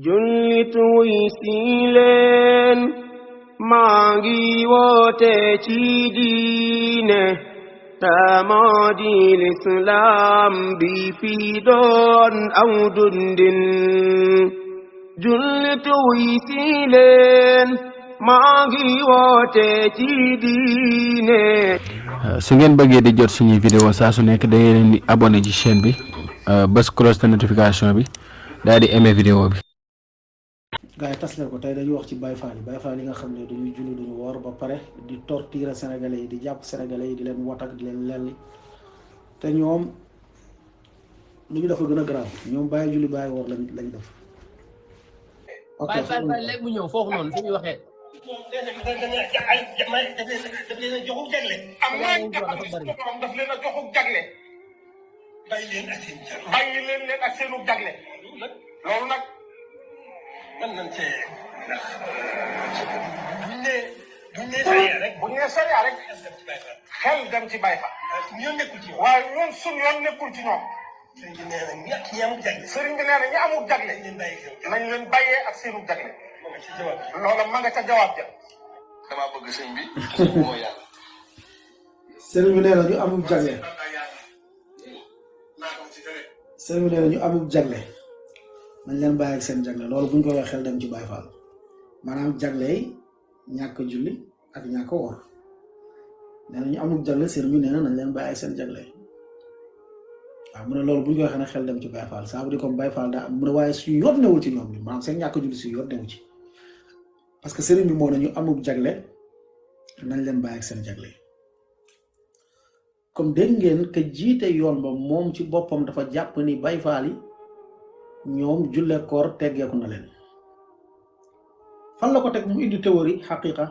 jullit wuy si leen maa ngi woote ci diine moo di lislaam bi fi doon aw dundin jullit wuy si leen maa ngi woote ci diine. su ngeen bëggee di jot suñuy vidéo saa su nekk da ngeen di abonné ci chaîne bi bës cloche de notification bi daal di aimé vidéo bi. gaay tas leen ko tey dañuy wax ci Baye Fall yi nga xam ne dañuy julli duñu woor ba pare di torturer sénégalais yi di jàpp sénégalais yi di leen watak di leen lelli te ñoom lu ñu dafa gën a garaaw ñoom bàyyi julli bàyyi woor lañ def. ok Baye Fall léegi mu ñëw foofu noonu fi ñu waxee. daf leen a joxu jagle. am naa daf leen a joxu jagle. bàyyi leen ak seenu jagle. loolu nag. mën nañ cee ndax buñ nee sariya rek. buñ nee sariya rek. xel dem ci Baye Fall. suñu yoon nekkul ci ñoom. waaye ñoom suñu yoon nekkul ci ñoom. sëriñ bi nee na ñi amul jagle. sëriñ bi nee na ñi amul jagle. nañ leen bàyyee ak seenu jagle. loola ma nga ca jawaab ja. damaa bëgg sëñ bi. mooy yàlla. sëriñ bi nee na ñu amul jagle. sëriñ bi nee na ñu amul jagle. nañ leen bàyyi ak seen jagle loolu bu ñu ko waxee xel dem ci Baye Fall maanaam jagle yi ñàkk julli ak ñàkk woor nee na ñu amul jagle sëriñ bi nee na nañ leen bàyyi ak seen jagle waaw mu ne loolu bu ñu ko waxee nag xel dem ci Baye Fall ça veut dire comme Baye Fall daa mu ne waaye suñu yoon newul ci ñoom ni maanaam seen ñàkk julli suñu yoon newu ci parce que sëriñ bi moo ne ñu amul jagle nañ leen bàyyi ak seen jagle comme dégg ngeen que jiite yoon ba moom ci boppam dafa jàpp ni Baye Fall yi ñoom julle koor teggeeku na leen fan la ko teg mu indi théorie xaqiqa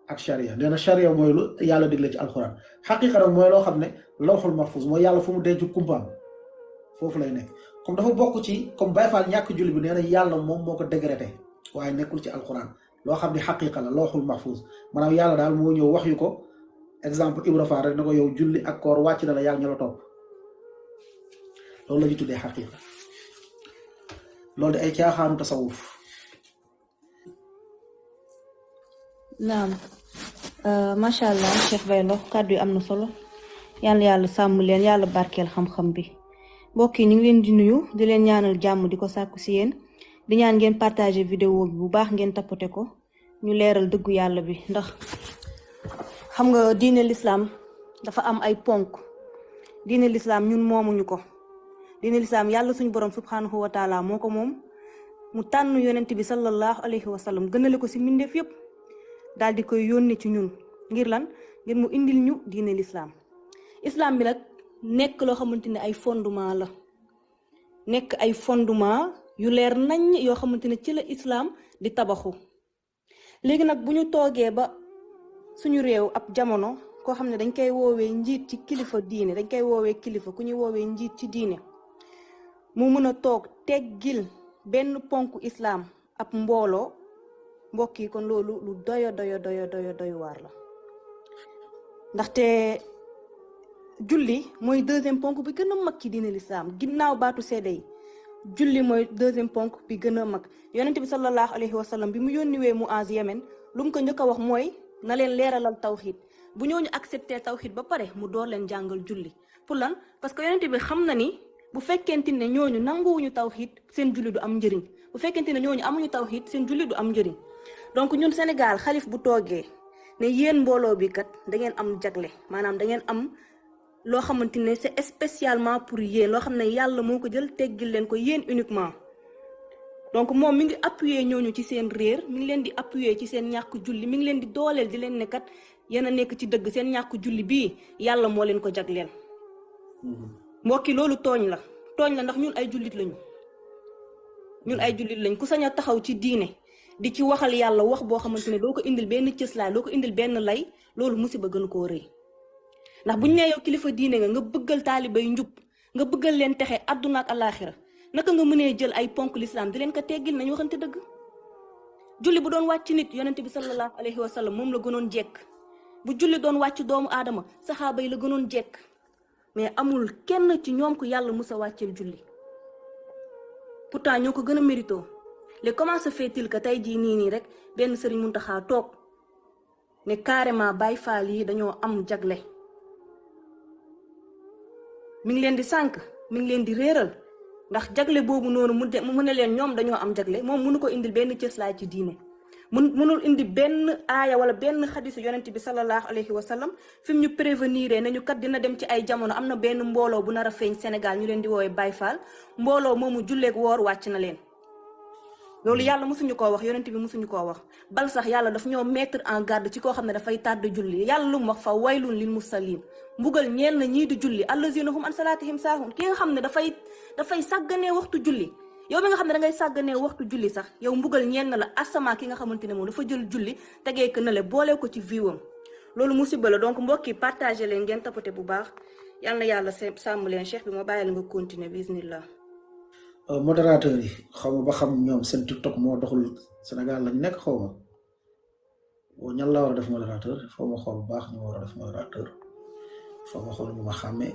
ak sharia nee na sharia mooy lu yàlla digle ci alxuraan xaqiqa nag mooy loo xam ne lawxul mahfuz mooy yàlla fu mu denc kumpaam foofu lay nekk comme dafa bokk ci comme Baye Fall ñàkk julli bi nee na yàlla moom moo ko décrété waaye nekkul ci alxuraan loo xam ne xaqiqa la lawxul mahfuz maanaam yàlla daal moo ñëw wax yu ko exemple Ibra Fall rek na ko yow julli ak koor wàcc na la yàgg ñu la topp loolu la ñu tuddee xaqiqa loolu de ay caaxaanu tasawuf. naam macha allah Cheikh Baylo kàddu yi am na solo yàlla sàmm leen yàlla barkeel xam-xam bi mbokk yi ñu ngi leen di nuyu di leen ñaanal jàmm di ko sàkku si yéen di ñaan ngeen partager vidéo bi bu baax ngeen tapote ko ñu leeral dëggu yàlla bi ndax xam nga diine l'islam dafa am ay ponk diine l'islam ñun moomuñu ko. diine lislaam yàlla suñu borom subhanahu wa taala moo ko moom mu tànn yonent bi sallallahu alayhi wa sallam gënale ko si mbindeef yëpp daal di koy yónni ci ñun ngir lan ngir mu indil ñu diine lislaam islam bi nag nekk loo xamante ne ay fondement la nekk ay fondement yu leer nañ yoo xamante ne ci la islam di tabaxu léegi nag bu ñu toogee ba suñu réew ab jamono koo xam ne dañ koy woowee njiit ci kilifa diine dañ koy woowee kilifa ku ñuy woowee njiit ci diine mu mën a toog teggil benn ponk islam ab mbooloo mbokk yi kon loolu lu doyo waar la ndaxte julli mooy deuxième ponk bi gën a mag ci diine l'islam ginnaaw baatu seede yi julli mooy deuxième ponk bi gën a mag yonent bi sallallahu alayhi wa sallam bi mu yónniwee Muaz Yemen lu mu ko njëkk a wax mooy na leen leeralal tawxid bu ñooñu accepté tawxid ba pare mu door leen jàngal julli pour lan parce que yonent bi xam na ni bu fekkente ne ñooñu nanguwuñu tawxiid seen julli du am njëriñ bu fekkente ne ñooñu amuñu tawxiid seen julli du am njëriñ donc ñun Sénégal xalif bu toogee ne yéen mbooloo bi kat da ngeen am jagle maanaam da ngeen am loo xamante ne c'est spécialement pour yéen loo xam ne yàlla moo ko jël teggil leen ko yéen uniquement donc moom mi ngi appuyer ñooñu ci seen réer mi ngi leen di appuyer ci seen ñàkk julli mi ngi leen di dooleel di leen ne kat yéen a nekk ci dëgg seen ñàkk julli bii yàlla moo leen ko jagleel. mbokki loolu tooñ la ndax ñun ay jullit lañ ku sañ a taxaw ci diine di ci waxal yàlla wax boo xamante ne doo ko indil benn cëslaay doo ko indil benn lay loolu musiba gën koo rëy ndax buñ nee yow kilifa diine nga bëggal taalibay njub nga bëggal leen texe àdduna ak alaaxira naka nga mënee jël ay ponk l'islam di leen ko teggil nañu waxante dëgg julli bu doon wàcc nit yonent bi sallallahu alayhi wa sallam moom la gënoon jekk bu julli doon wàcc doomu aadama saxaaba yi la gënoon jekk mais amul kenn ci ñoom ku yàlla musa wàcceel julli pourtant ñoo ko gën a mérito léegi comment se fait-il que tey jii nii rek benn Serigne Mountakha toog ne carrément Baye Fall yi dañoo am jagle mi ngi leen di sànq mi ngi leen di réeral ndax jagle boobu noonu mu ne leen ñoom dañoo am jagle moom mënu ko indil benn cëslaay ci diine mënul indi benn aaya wala benn xadisu yonent bi sallallahu alayhi wa sallam fi mu ñu prévenir nañu kat dina dem ci ay jamono am na benn mbooloo bu nar a feeñ Sénégal ñu leen di woowee Baye Fall mbooloo moomu julleeg woor wàcc na leen loolu yàlla mosuñu koo wax yonent bi mosuñu koo wax bal sax yàlla daf ñoo mettre en garde ci koo xam ne dafay tàdd julli yàlla lu mu wax fa waylun lil musallin mbugal ñeel na ñii di julli allazina hum an salatihim saahun ki nga xam ne dafay sàgganee waxtu julli yow mi nga xam ne dangay sàgganee waxtu julli sax yow mbugal ñeel na la asama ki nga xamante ne moom dafa jël julli tegee ko na le boole ko ci viwam loolu musiba la donc mbokk yi partagé leen ngeen tapoté bu baax yal na yàlla sàmm leen cheikh bi ma bàyyi la nga continuer bismillah modérateur yi xaw ma ba xam ñoom seen TikTok moo doxul Sénégal lañ nekk xaw ma boo ñan la war a def modérateur foo ma xool bu baax ñu war a def modérateur foo ma xool ñu ma xàmmee.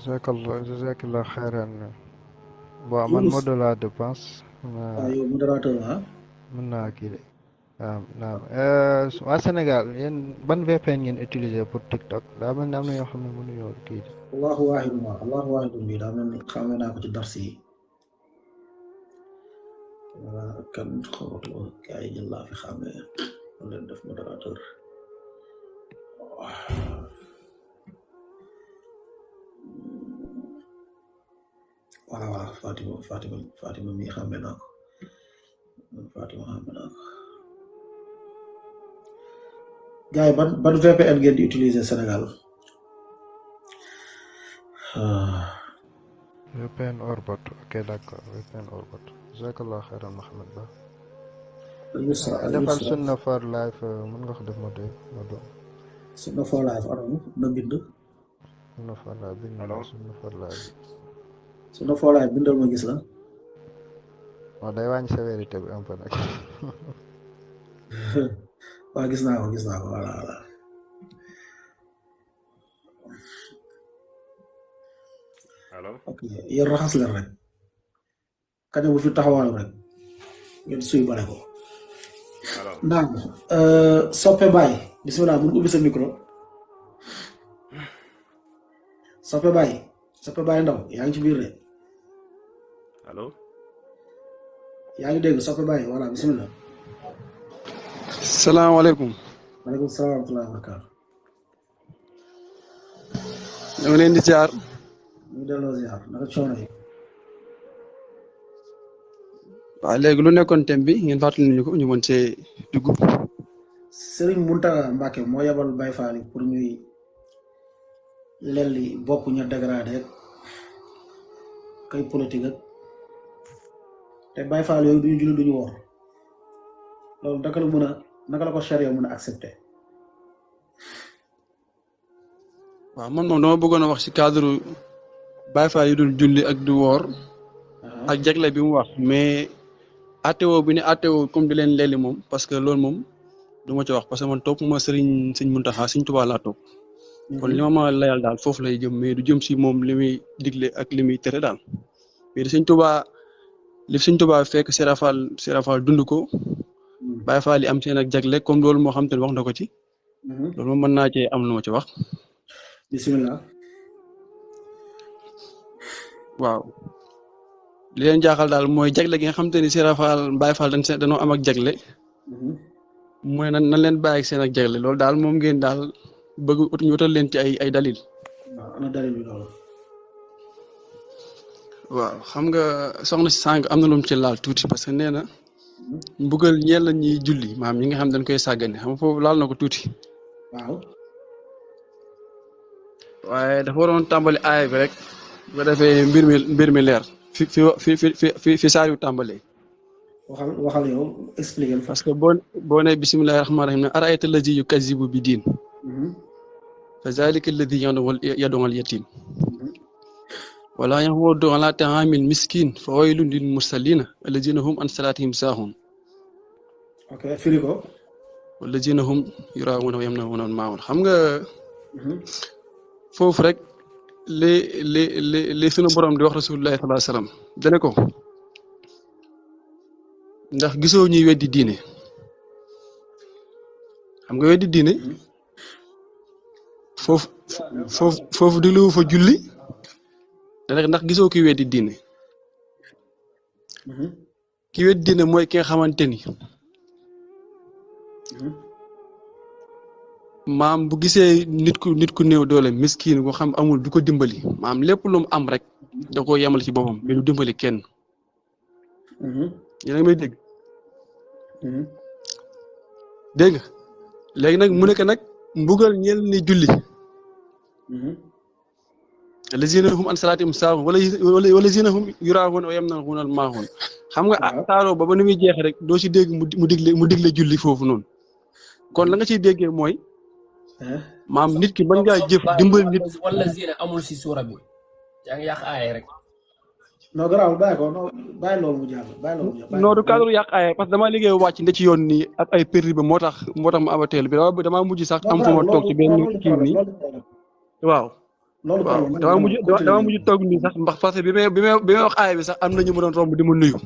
jazakallah xayran. bon man Modou laa dépense. yow modérateur ah. mën naa kii de waaw naam waa Sénégal yéen ban VPN ngeen utiliser pour TikTok daa mel ni am na yoo xam ne mënuñoo kii de. Allahu waahidun bi daa mel ni xàmmee naa ko ci darsi yi. kan xamatuma gars yi jël laa fi xàmmee ma leen def modérateur voilà Fatima mi xàmmee naa ko Fatima xàmmee naa ko gars yi ban VPN ngeen di utiliser Sénégal VPN Orbot ok d'accord VPN Orbot jazakallah xayran Mohamed Ba defal Sunna for Life mën nga ko def ma doon Sunna for Life anamu na bind Sunna for Life bind na Sunna for Life Sunna for Life bindal ma gis la waaw day wàññi sévérité bi un peu nag waaw gis naa ko voilà ok yéen raxas leen rek kañ bu fi taxawaalu rek ngeen suy bale ko ndax soppe Baye bismillah mun ubbi sa micro soppe Baye ndaw yaa ngi ci biir de allo yaa ngi dégg soppe Baye voilà bismillah salaamaaleykum maaleykum salaam wa rahmatulah wa barakaatu ñoo ngi leen di ziar ñu delloo ziar naka coono yi waaw léegi lu nekkoon thème bi ngeen fàttali ñu ko ñu mën see dugg. Serigne Mountakha Mbacké moo yebal Baye Fall yi pour ñuy lelli bopp ñu dégradé ak kay politique ak te Baye Fall yooyu duñu julli duñu woor loolu naka la ko charia mën a accepter. waaw man moom dama bëggoon a wax ci cadre Baye Fall yi dul julli ak du woor ak jagle bi mu wax mais ateo bi ne ateo comme di leen leeli moom parce que loolu moom du ma ci wax parce que man topp ma sëñ Mountakha sëñ Tuubaa laa topp kon li ma layal daal foofu lay jëm mais du jëm si moom li muy digle ak li muy tere daal mais sëñ Tuubaa fekk Serafal dund ko Baye Fall yi am seen ak jagle comme loolu moo xam te ne wax na ko ci loolu moom mën naa cee am lu ma ci wax bismillah waaw li leen jaaxal daal mooy jagle gi nga xam te ni Serafal Baye Fall dañoo am ak jagle mooy nan leen bàyyi ak seen ak jagle loolu daal moom ngeen daal bëgg ñu wutal leen ci ay dalil. waaw ana dalil bi loolu. waaw xam nga soxna si sànq am na lu mu ci laal tuuti parce que nee na mbugal ñeel la ñuy julli maam ñi nga xam dañ koy sàggane xam nga foofu laal na ko tuuti. waaw. waaye dafa waroon tàmbali aaya bi rek bu defee mbir mi leer fi saar yu tàmbalee. waxal yow expliquer. parce que boo nee bismillahi rahmaani rahim ne araayta allazi yukazzibu bi diin. fa zalika alladi yad'u al yatim. wala yahuuddu ala ta'amil miskin fa waylun lil musallina allazina hum an salatihim saahun. ok firi ko. wallazina hum yuraa'uuna wa yamna'uuna al-maa'uun xam nga. foofu rek li sunu borom di wax rasulullahi sallallahu alayhi wasallam dane ko ndax gisoo ñuy weddi diine xam nga weddi diine foofu digluwu fa julli ndax gisoo ki weddi diine ki weddi diine mooy ki nga xamante ni maam bu gisee nit ku néew doole miskin ko xam amul du ko dimbali maam lépp lu mu am rek da koo yemal ci boppam mais du dimbali kenn yéen a ngi may dégg dégg nga léegi nag mu nekk nag mbugal ñeel ni julli lazina hum an salaatihim saahun wala lazina hum yuraahuun wa yamna'uuna al-maa'uun xam nga saaroo ba ni muy jeexee rek doo ci dégg mu digle julli foofu noonu kon la nga ciy déggee mooy maam nit ki mën ngaa jëf dimbali nit wala zina amul si suura bi yaa ngi yàq aaye rek non garaaw bàyyi ko non bàyyi loolu mu jàll bàyyi loolu mu jàll non du cadre yàq aaye parce que damaa liggéey wàcc nda ci yoon nii ak ay perri ba moo tax mu abateel bi damaa mujj sax am fu ma toog ci benn kii nii waaw damaa mujj toog nii sax ndax parce que bi may wax aaye bi sax am na ñu ma doon romb di ma nuyu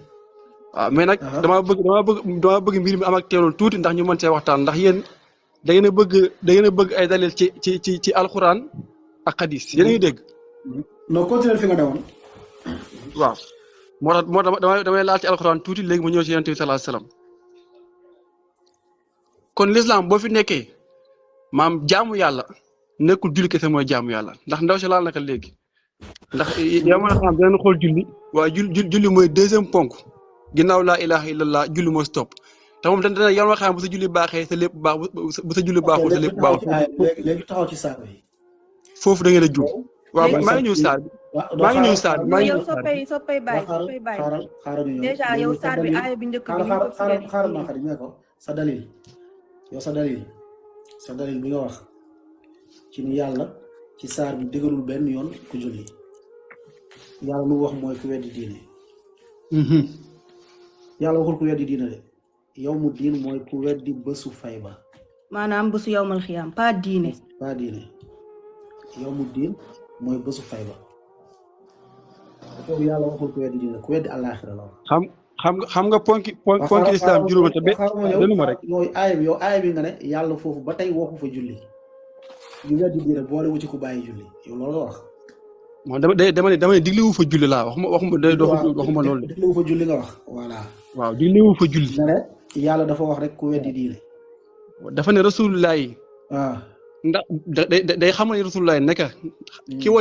waaw mais nag damaa bëgg mbir mi am ak teelul tuuti ndax ñu mën see waxtaan ndax yéen da ngeen a bëgg ay dalil ci alxuraan ak xadis yéen a ngi dégg. non continuer fi nga demoon. waaw moo tax damay laal ci alxuraan tuuti léegi ma ñëw ci yonent bi sallallahu alayhi wasallam kon l'islam boo fi nekkee maam jaamu yàlla nekkul julli kese mooy jaamu yàlla ndax ndaw si laal naka léegi ndax yow ma xam dinañ xool julli waaye julli mooy deuxième ponk ginnaaw laa ilaha illallah julli moo si topp. te moom dana yow ma xam bu sa julli baaxee sa lépp baax bu sa julli baaxul sa lépp baaxul. léegi taxaw ci saar bi. foofu da ngeen a jub. waaw maa ngi ñëw saar bi. maa ngi ñëw saar bi maa ngi ñëw saar bi. soppay bàyyi xaaral ñu ñëw déjà yow saar bi aaya bi njëkk bi xaaral maa xam ne ko sa dalil yow sa dalil bi nga wax ci ni yàlla ci saar bi dëgërul benn yoon ku julli yàlla lu wax mooy ku weddi diine. yàlla waxul ku weddi diine de. yow mu diin mooy ku weddi bésu fay ba maanaam bésu yowmal xiyaam pas diine yow mu diin mooy bésu fay ba foofu yàlla waxul ku weddi diine ku weddi àllaaxira la xam nga ponki islam juróom te denu ma rek yow aaya bi nga ne yàlla foofu ba tey waxu fa julli ñu weddi diine boole wu ci ku bàyyi julli yow loolu nga wax moom dama ne diglewu fa julli laa waxuma loolu diglewu fa julli nga wax voilà waaw diglewu fa julli yàlla dafa wax rek ku weddi diine dafa ne rasulullah yi ndax day xamal ne rasulullah yi nekk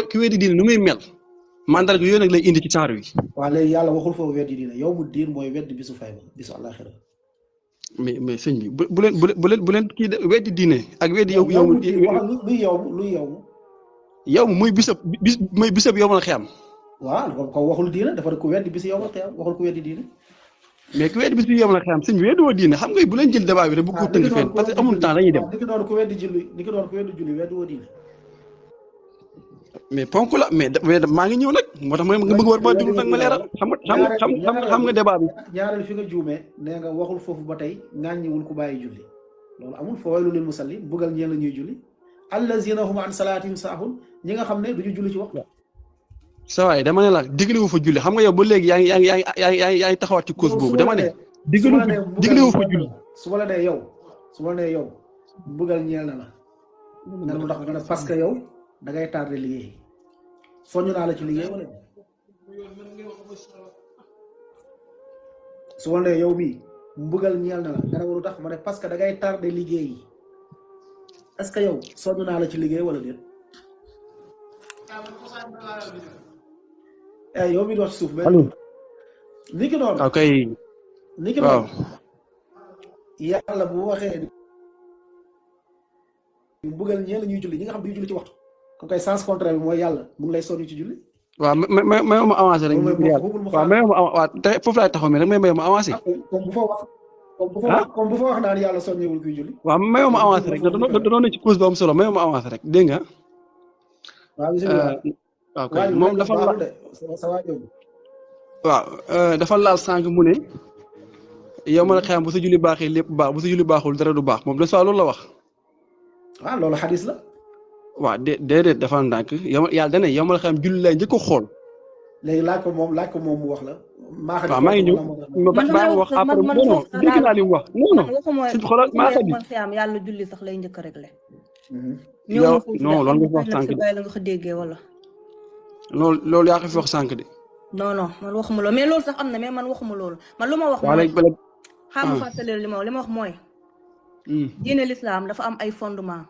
ki weddi diine nu muy mel mandarga yooyu nag lay indi ci saar wi waaw léegi yàlla waxul foofu weddi diine yow mu diin mooy weddi bisu fay ba bisu àllaaxira mais sëñ bi bu leen kii weddi diine ak weddi yow yow muy bisab yow ma xiyam waaw ko waxul diine dafa ne ku weddi bisu yow ma xiyam waxul ku weddi diine mais ku weddi bis bi yow la xam sëñ bi weddi woo diine xam nga bu leen jël débat bi rek bu ko tënk fenn parce que amul temps dañuy dem ni ki doon ku weddi julli weddi woo diine mais ponk la mais maa ngi ñëw nag moo tax nga bëgg war maa dugg nag ma leeral xam nga débat bi ñaareel fi nga juumee nee nga waxul foofu ba tey ŋàññiwul ku bàyyi julli loolu amul fa waylun lil musallin buggal ñeen la ñuy julli allazina hum an salaatihim saahun ñi nga xam ne duñu julli ci waxtu sa waay dama ne la diglewu fa julli xam nga yow ba léegi yaa ngi taxawaat ci cause boobu dama ne diglewu fa julli su ma la nee yow buggal ñeel na la nga mu tax nga ne parce que yow da ngay tardé liggéey soñu naa la ci liggéey wala su ma nee yow bii mbugal ñeel na la nga ne waru tax ma ne parce que da ngay tardé liggéey yi est-ce que yow soñu naa la ci liggéey wala déet yow mi di wax ci suuf benn ni ki doon ok ni ki doon yàlla bu waxee mbugal ñeel ñuy julli ñi nga xam duñu julli ci waxtu comme kay sens contraire bi mooy yàlla mu ngi lay sonn ci julli waaw may ma avancé rek waaw may ma waaw te foofu laay taxaw mais rek may ma avancé comme bu fa wax naan yàlla soññewul kuy julli waaw may ma avancé rek da ne ci cause bu am solo may ma avancé rek dégg nga waaw kay moom dafa dafa laal sànq mu ne yow ma la xam bu sa julli baaxee lépp baax bu sa julli baaxul dara du baax moom de soit loolu la wax waaw loolu xadis la waaw déedéet dafa ndànk yow yàlla dana yow ma la xam julli lay njëkk a xool léegi laaj ko moom mu wax la. waaw maa ngi ñëw baa wax après non dégg naa li mu wax non si xoolal maa xam man fi am yàlla julli sax lay njëkk a réglé. yow non loolu nga fi wax sànq de la nga ko déggee wala. loolu yaa ko fi wax sànq de. non man waxuma loolu mais loolu sax am na mais man waxuma loolu man lu ma wax. waaw léegi bële. xam nga fàttali li ma wax mooy. diine l'islam dafa am ay fondement.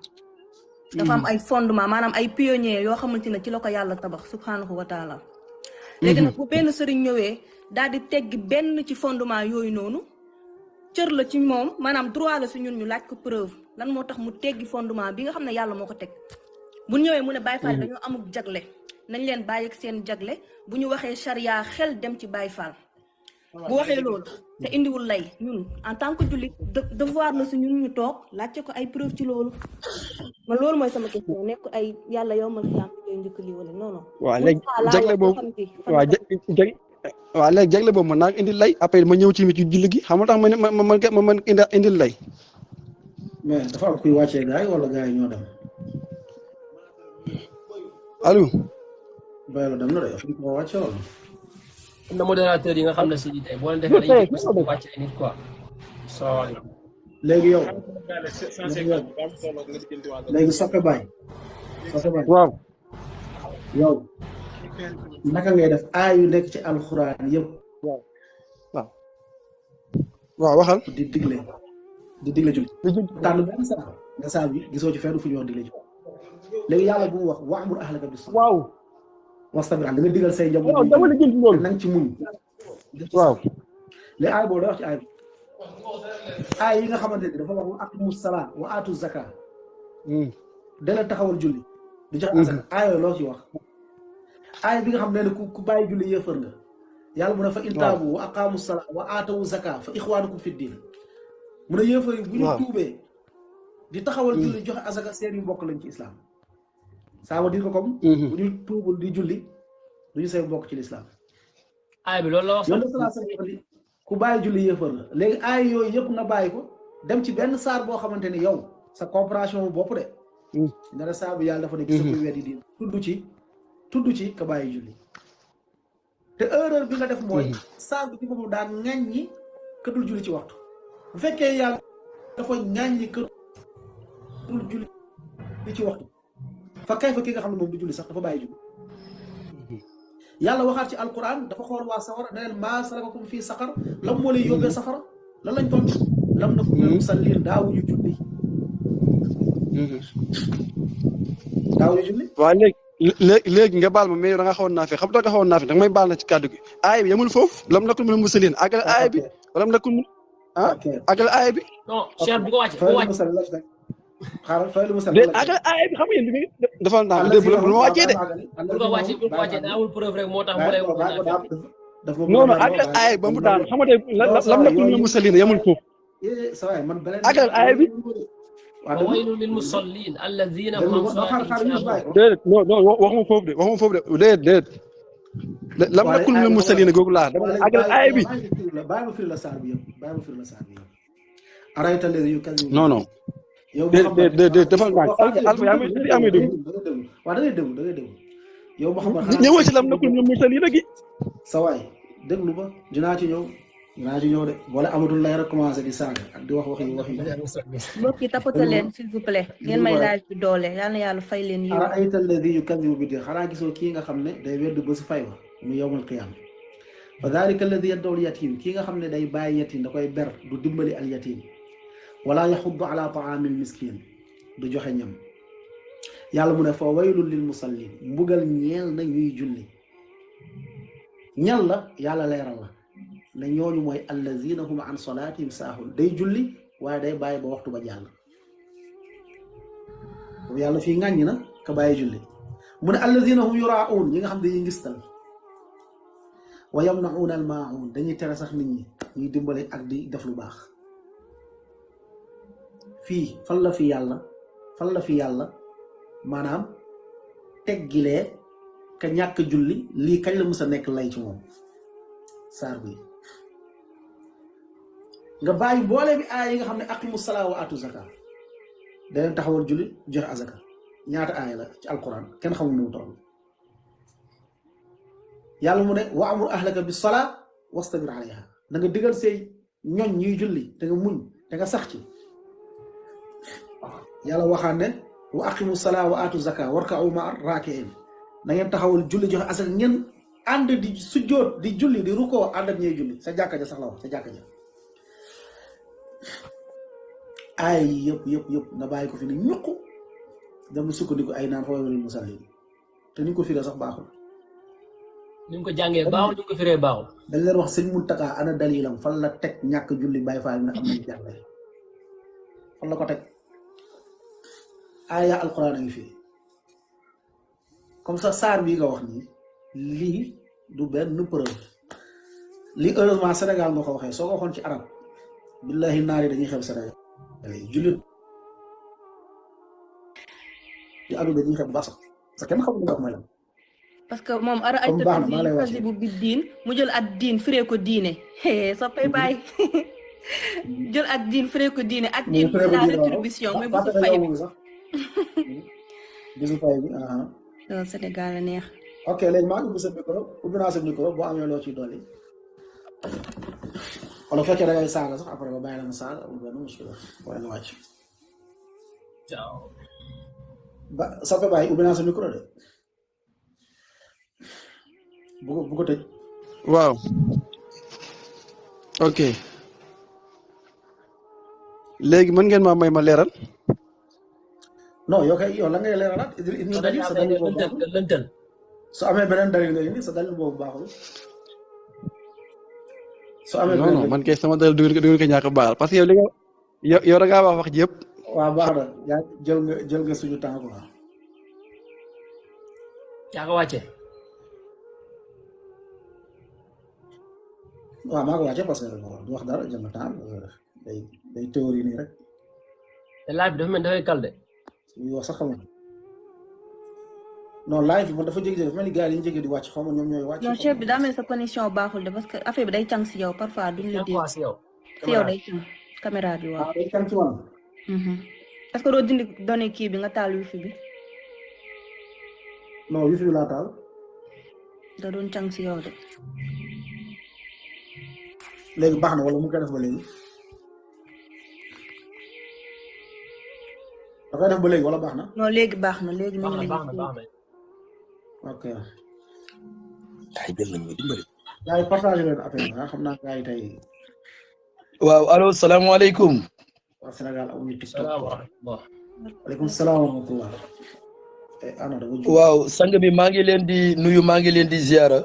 dafa am ay fondement maanaam ay pionniers yoo xamante ne ci la ko yàlla tabax subhanahu wa taala. léegi nag bu benn sëriñ ñëwee daal di teggi benn ci fondement yooyu noonu cër la ci moom maanaam droit la si ñun ñu laaj ko preuve lan moo tax mu teggi fondement bi nga xam ne yàlla moo ko teg bu ñëwee mu ne Baye Fall dañoo amul jagle nañ leen bàyyi ak seen jagle bu ñu waxee charia xel dem ci Baye Fall bu waxee loolu te indiwul lay ñun en tant que jullit devoir la si ñun ñu toog laajte ko ay preuve ci loolu man loolu mooy sama question nekk ay yàlla yow ma fi am ngay njëkk lii wala non non. waaw léegi jagle boobu waaw léegi jagle boobu mën naa indil lay après ma ñëw ci julli gi xam nga tax ma man indil lay. mais dafa am kuy wàccee gars yi wala gars yi ñoo dem. allo. Baylo dem na de fi ko wàcce wala. am na modérateur yi nga xam ne si tey boo leen defee dañuy wàcce ay nit quoi. salaamaaleykum. léegi yow. léegi soppe Baye. waaw. yow. naka ngay def aay yu nekk ci alxuraan yëpp. waaw waxal. di digle julli. tànn benn saa nga saa bi gisoo ci fenn fu ñu wax digle julli. léegi yàlla bu mu wax wa'mur ahlaka bis salaat. waaw. wastabir da nga digal say njaboot. waaw dama la jënd loolu. nañ ci muñ. waaw. léegi aay boobu day wax ci aay bi. aay yi nga xamante ni dafa wax wa aqimu salaat wa aatu zakat. dana taxawal julli. di joxe azaka aay yooyu loo ci wax. aay bi nga xam ne ku bàyyi julli yéefar nga. yàlla mu ne fa in taabu wa aqaamu salaat wa aatawu zakat fa ixwaanukum fi diin. mu ne yéefar yi bu ñu tuubee. di taxawal julli joxe azaka seen yu mbokk lañ ci islam. ça veut dire que comme. bu ñu tuubul di julli du ñu seen mbokk ci l'islam. aay bi loolu la wax ku bàyyi julli yéefar la léegi aay yooyu yëpp nga bàyyi ko dem ci benn saar boo xamante ni yow sa compréhension bopp de. nga ne saar bi yàlla dafa ne gis nga weddi diin tudd ci ka bàyyi julli. te erreur bi nga def mooy. saar bi ci boppam daan ŋaññi ka dul julli ci waxtu. bu fekkee yàlla dafa ŋaññi ka dul julli ci waxtu. fa kay fa ki nga xam ne moom du julli sax dafa bàyyi julli. yàlla waxaat ci alquran dafa xool waa safara ne leen maa salakakum fii saqar lam moo lay yóbbee safara lan lañ tontu lam na ko musallin daawuñu julli. daawuñu julli. waaw léegi nga baal ma mais da nga xawoon naa fi xam nga xawoon naa fi da nga may baal na ci kàddu gi aay bi yamul foofu lam nakul min musallin àggal aay bi wala nakul àggal aay bi. non Cheikh bu ko wàcce bu ko wàcce. xaaral fay lu mu de àggal aay bi xam nga yéen bi dafa naa de bu ma wàccee de. bu ko wàcce daa amul preuve rek moo tax mu lay non non àggal aay ba mu daan xam nga tey lam nakul min musallin yamul foofu. àggal aay bi. waylun lil musallin alladhina hum déedéet non waxuma foofu de déedéet lam nakul min musallin googu laa dama àggal aay bi. bàyyi ma firi la saar bi yëpp arayta alladhi yukazzibu non non. yow déedéet defal naa alfa yaa may déglu. waaw da ngay déglu yow Mouhamed ñëwal ci lam nakul min musallin gi. sa waay déglu ba dinaa ci ñëw de wala amatul lay rek commencé di saaga ak di wax yi. mbokk yi tapote leen s'il vous plaît ngeen may laaj bi doole yal na yàlla fay leen yiw. arayta alladhi yukazzibu bid-din xanaa gisoo kii nga xam ne day wedd ba su fay wa mu yawmal qiyaama fa dhalika alladhi yad'u al-yatim kii nga xam ne day bàyyi yatim da koy ber du dimbali al yatim wala yaxuddu ala taamil miskin du joxe ñam yàlla mu ne fa waylun lil musallin mbugal ñeel na ñuy julli ñal la yàlla leeral la ne ñooñu mooy allazina hum an salatihim saahun day julli waaye day bàyyi ba waxtu ba jàll yàlla fii ŋàññi na ka bàyyi julli mu ne allazina hum yuraun ñi nga xam dañuy ngistal wa yamnauna al maun dañuy tere sax nit ñi ñuy dimbale ak di def lu baax fii fan la fi yàlla maanaam teggilee ka ñàkk julli lii kañ la mës a nekk lay ci moom saar bi nga bàyyi boole bi aaya yi nga xam ne aqimu salaa wa atu zaka daneen taxawal julli joxe azaka ñaata aaya la ci alquran kenn xamul nu mu toll yàlla mu ne wa amur ahlaka bis salaa wastabir alayha na nga digal say ñoñ ñuy julli te nga muñ te nga sax ci yàlla waxaan ne wa aqimu salaa wa aatu zaka warka'u ma'a raaki'in na ngeen taxawal julli joxe asaka ngeen ànd di sujjoot di julli di rukkoo ànd ak ñuy julli sa jàkka ja sax la wax sa jàkka ja ay yëpp nga bàyyi ko fi ni ñuq dem sukkandiku ay naan fa waylul musallin te ni ko firee sax baaxul ni ko jàngee baaxul ni ko firee baaxul dañ leen wax sëñ Muntaka ana dalilam fan la teg ñàkk julli Baay Faal na am nañ jàngale fan la ko teg aaya alquran a ngi fii comme ça saar bii nga wax nii lii du benn preuve lii heureusement Sénégal nga ko waxee soo ko waxoon ci arab billahi naar yi dañuy xew Sénégal jullit di adu dañuy xew bu baax sax parce que kenn xamul li nga wax mooy lan parce que moom ara ay tasi bu bi diin mu jël at diin firee ko diine soppay bàyyi jël at diin firee ko diine at diin la rétribution mais bu su fay bi bisu fay bi loolu Sénégal a neex ok léegi maa ngi ubbi sa micro ubbi naa sa micro boo amee loo ciy dolli wala bu fekkee da ngay saaga sax après ba bàyyi la nga saaga amul benn muskila wala nga wàcc ba soppe bàyyi ubbi naa sa micro de bu ko tëj waaw ok léegi mën ngeen maa may ma leeral non yow kay yow la ngay leeralaat indi dalil sa dalil boobu lëntal su amee beneen dalil nga indi sa dalil boobu baaxul su amee non man kay sama dalil du ngeen ko ñàkk baal parce que yow li nga yow da ngaa wax ji yëpp waaw baax na yaa jël nga suñu temps quoi yaa ko wàcce waaw maa ko wàcce parce que du wax dara jël na temps day théorie nii rek te live bi dafa mel dafay kal de muy wax sax xam nga non live bi man dafa jékki-jékki dafa mel ni gars yi ñu jékki di wàcc xaw ma ñoom ñooy wàcc. non chef bi daa mel sa connexion baaxul de parce que affaire bi day càng si yow parfois duñ la dégg si yow day càng caméra bi waaw. day càng ci wàll. est-ce que doo dindi données kii bi nga taal wifi bi. non wifi bi laa taal. da doon càng si yow de. léegi baax na wala mu koy def ba léegi. da koy def ba léegi wala baax na. non léegi baax na léegi. baax na ok. ay jël nañu dimbali. gars yi partagé leen affaire bi xam naa gars yi tey. waaw allo salaamaaleykum. waa Sénégal amuñu TikTok. waaleykum salaam wa rahmatulah. waaw sang bi maa ngi leen di nuyu maa ngi leen di ziara.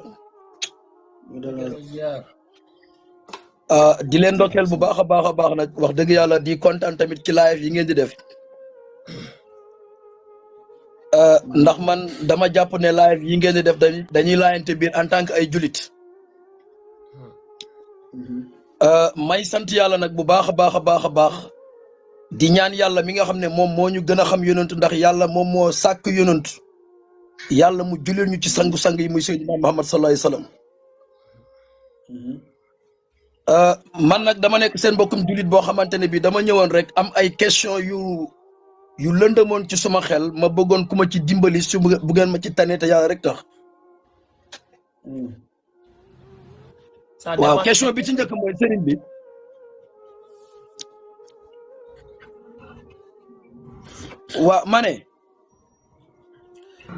di leen ndokkeel bu baax a baax nag wax dëgg yàlla di kontaan tamit ci live yi ngeen di def. ndax man dama jàpp ne live yi ngeen di def dañuy laayante biir en tant que ay julit. may sant yàlla nag bu baax a baax di ñaan yàlla mi nga xam ne moom moo ñu gën a xam yonent ndax yàlla moom moo sàkk yonent yàlla mu juleel ñu ci sangu-sang yi muy Seydina Muhammad sallallahu alayhi wasallam. man nag dama nekk seen mbokkum julit boo xamante ne bi dama ñëwoon rek am ay question yu lëndëmoon ci suma xel ma bëggoon ku ma ci dimbali su bu ngeen ma ci tane te yàlla rek tax. waaw question bi ci njëkk mooy sëriñ bi. waaw ma ne.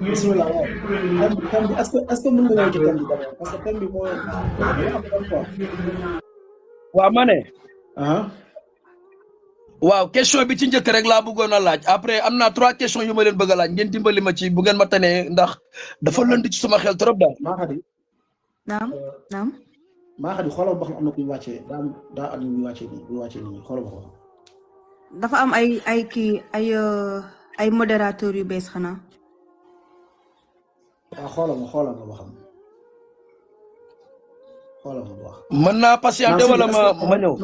bismillah waaw thème bi est-ce que mën nga ñëw ci thème bi d'abord parce que thème bi moo am quoi. waaw ma ne. waaw question bi ci njëkk rek laa bëggoon a laaj après am naa 3 questions yu ma leen bëgg a laaj ngeen dimbali ma ci bu ngeen ma tanee ndax dafa lënd ci suma xel trop daal. maa xadi. naam. maa xadi xoolal ba xam am na kuy wàccee daa am ñu wàccee nii xoolal ba ko. dafa am ay kii ay modérateur yu bees xanaa. waaw xoolal ma ba xam xoolal ma ba xam. mën naa patienter wala ma ñëw.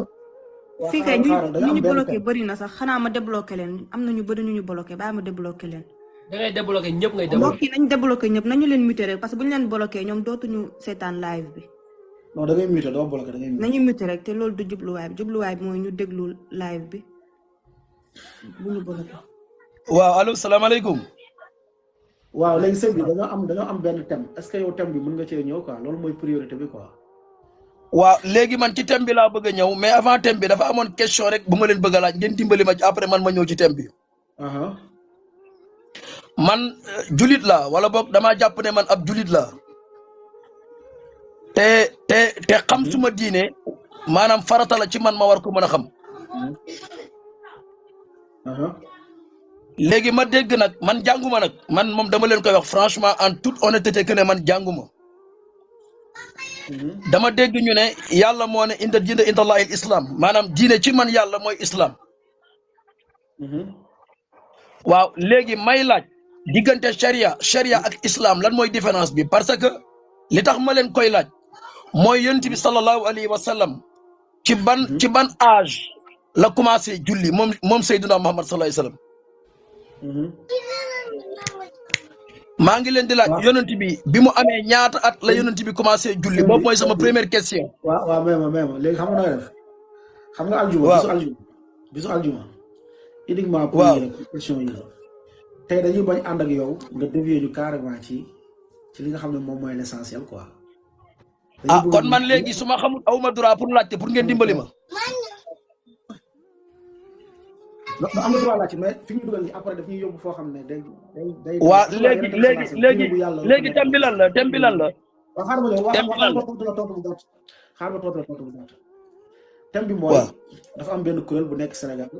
fii kay ñu bloqué bëri na sax xanaa ma débloqué leen am na ñu bëri ñu bloqué bàyyi ma débloqué leen. da ngay débloqué ñëpp ngay débloqué. mbokk yi nañ débloqué ñëpp nañu leen muté rek parce que bu ñu leen bloqué ñoom dootuñu seetaan live bi. non da ngay muté doo bloqué da ngay muté. nañu muté rek te loolu du jubluwaay bi mooy ñu déglu live bi bu ñu bloqué. waaw allo salaamaaleykum. waaw léegi sëñ bi dañoo am benn thème est-ce que yow thème bi mën nga cee ñëw quoi loolu mooy priorité bi quoi. waaw léegi man ci thème bi laa bëgg a ñëw mais avant thème bi dafa amoon question rek bu ma leen bëgg a laaj ngeen dimbali ma ci après man ma ñëw ci thème bi. man julit la wala boog damaa jàpp ne man ab julit la te xam suma diine maanaam farata la ci man ma war ko mën a xam. léegi ma dégg nag man jànguma nag man moom dama leen koy wax franchement en toute honnêteté que ne man jànguma. dama dégg ñu ne yàlla moo ne inda diina inda allahi islam maanaam diine ci man yàlla mooy islam. waaw léegi may laaj diggante sharia ak islam lan mooy différence bi parce que li tax ma leen koy laaj mooy yonent bi sallallahu alayhi wa sallam ci ban âge la commencé julli moom Seydina Muhammad sallallahu alayhi wa sallam. maa ngi leen di laaj yonent bi mu amee ñaata at la yonent bi commencé julli boobu mooy sama première question. waaw même léegi xam nga nooy def xam nga aljuma bisu aljuma uniquement pour question yi la tey dañuy bañ ànd ak yow nga dévier ñu carrément ci li nga xam ne moom mooy l'essentiel quoi. kon man léegi su ma xamul awma droit pour laajte pour ngeen dimbali ma. non am na droit laajte mais fi ñu dugal nii après daf ñuy yóbbu foo xam ne day. waaw léegi thème bi lan la thème bi lan la. waaw xaaral ma ñëw xaaral ma tontu la tontu bu gàtt. thème bi mooy dafa am benn kuréel bu nekk Sénégal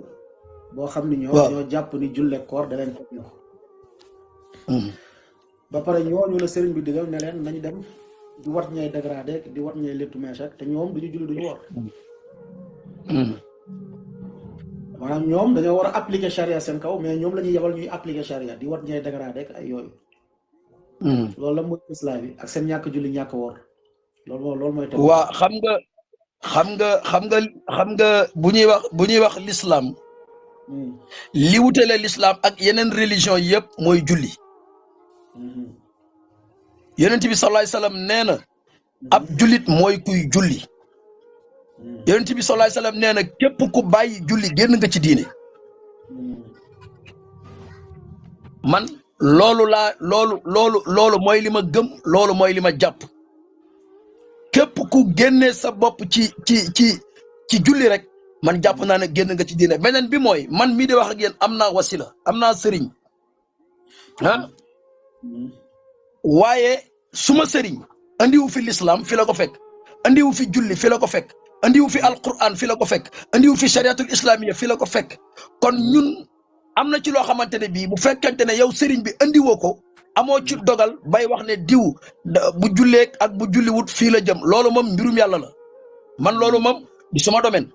boo xam ni ñoo jàpp ni julle koor da leen topp ñoo ba pare ñooñu la sëriñ bi digal ne leen nañu dem di wat ñay dégradé di wat ñay lettu mees ak te ñoom duñu julli duñu wor maanaam ñoom dañoo war a appliquer charia seen kaw mais ñoom la ñuy yebal ñuy appliquer charia di wat ñay dégradé ak ay yooyu loolu la mooy islam bi ak seen ñàkk julli ñàkk wor loolu mooy tam waa xam nga bu ñuy wax l'islam li wutale l'islam ak yeneen religion yëpp mooy julli yonent bi sallallahu alayhi wasallam nee na ab jullit mooy kuy julli yonent bi sallallahu alayhi wasallam nee na képp ku bàyyi julli génn nga ci diine man loolu mooy li ma gëm loolu mooy li ma jàpp képp ku génnee sa bopp ci julli rek man jàpp naa ne génn nga ci diine beneen bi mooy man mii di wax ak yéen am naa wasila am naa sëriñ waaye suma sëriñ andiwu fi l'islam fi la ko fekk andiwu fi julli fi la ko fekk andiwu fi alquran fi la ko fekk andiwu fi chariatul islamiyya fi la ko fekk kon ñun am na ci loo xamante ne bii bu fekkente ne yow sëriñ bi andiwoo ko amoo ci dogal bay wax ne diw bu julleeg ak bu julliwut fii la jëm loolu moom mbirum yàlla la man loolu moom di sama domaine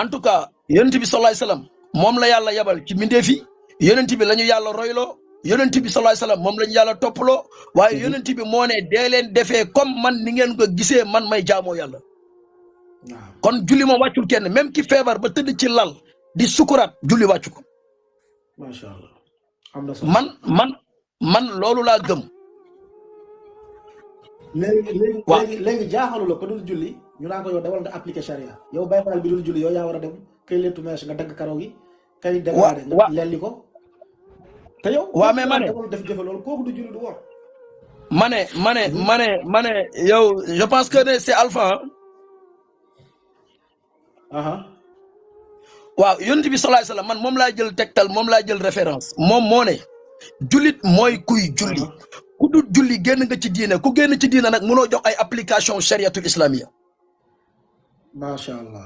en tout cas yonent bi sallallahu alayhi wasallam moom la yàlla yabal ci mbindeef yi yonent bi la ñu yàlla royloo yonent bi sallallahu alayhi wasallam moom la ñu yàlla toppaloo waaye yonent bi moo ne dee leen defee comme man ni ngeen ko gisee man may jaamoo yàlla kon julli moom wàccul kenn même ki feebar ba tëdd ci lal di sukuraat julli wàccu ko macha allah am na solo man loolu laa gëm. léegi jaaxalu la ko dul julli ñu naan ko yow dawal nga appliquer charia yow Baye Fall bi dul julli yow yaa war a dem kay lettu mees nga dagg karaw gi kay dégradé nga lelli ko te yow mais ma ne def jëfe loolu kooku du julli du wor ma ne yow je pense que c'est Alpha waaw yonent bi sallallahu alayhi wasallam man moom laa jël tegtal moom laa jël référence moom moo ne jullit mooy kuy julli ku dul julli génn nga ci diine ku génn ci diine nag mënoo jox ay application chariatul islamiyya macha allah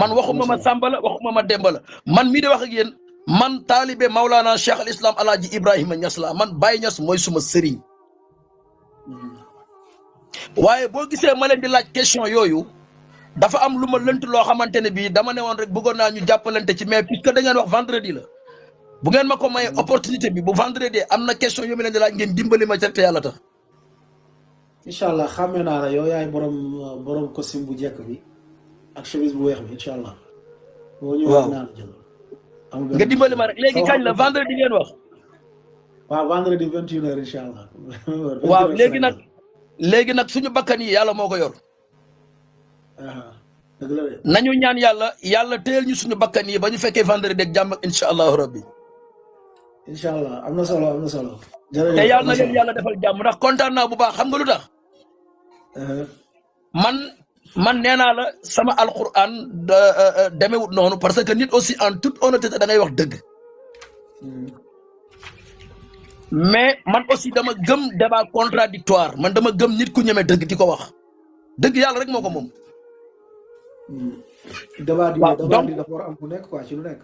man waxuma ma Samba la waxuma ma Demba la man mii di wax ak yéen man taalibe Maulana Cheikh al Islam Alaaji Ibrahima Niass la man Baye Niass mooy suma sëriñ waaye boo gisee ma leen di laaj question yooyu dafa am lu ma lënt loo xamante ne bii dama ne woon rek bëggoon naa ñu jàppalante ci mais puisque da ngeen wax vendredi la bu ngeen ma ko may opportunité bi bu vendredi am na question yu ma leen di laaj ngeen dimbali ma ca te yàlla tax. incha allah xàmmee naa la yow yaay borom costume bu jekk bi ak chemise bu weex bi incha allah. boo ñëwee naa la jël. nga dimbali ma rek léegi kañ la vendredi ngeen wax. waaw vendredi 21h incha allah. waaw léegi nag suñu bakkan yi yàlla moo ko yor. dëgg la de. nañu ñaan yàlla téyel ñu suñu bakkan yi ba ñu fekkee vendredi ak jàmm incha allahu rabbi. inshallah am na solo am na solo. te jërëjëf yàlla na leen yàlla defal jàmm ndax kontaan naa bu baax xam nga lu tax man nee naa la sama alquran demewut noonu parce que nit aussi en toute honnêteté da ngay wax dëgg mais man aussi dama gëm débat contradictoire man dama gëm nit ku ñeme dëgg di ko wax dëgg yàlla rek moo ko moom. débat di dafa war a am ku nekk quoi ci lu nekk.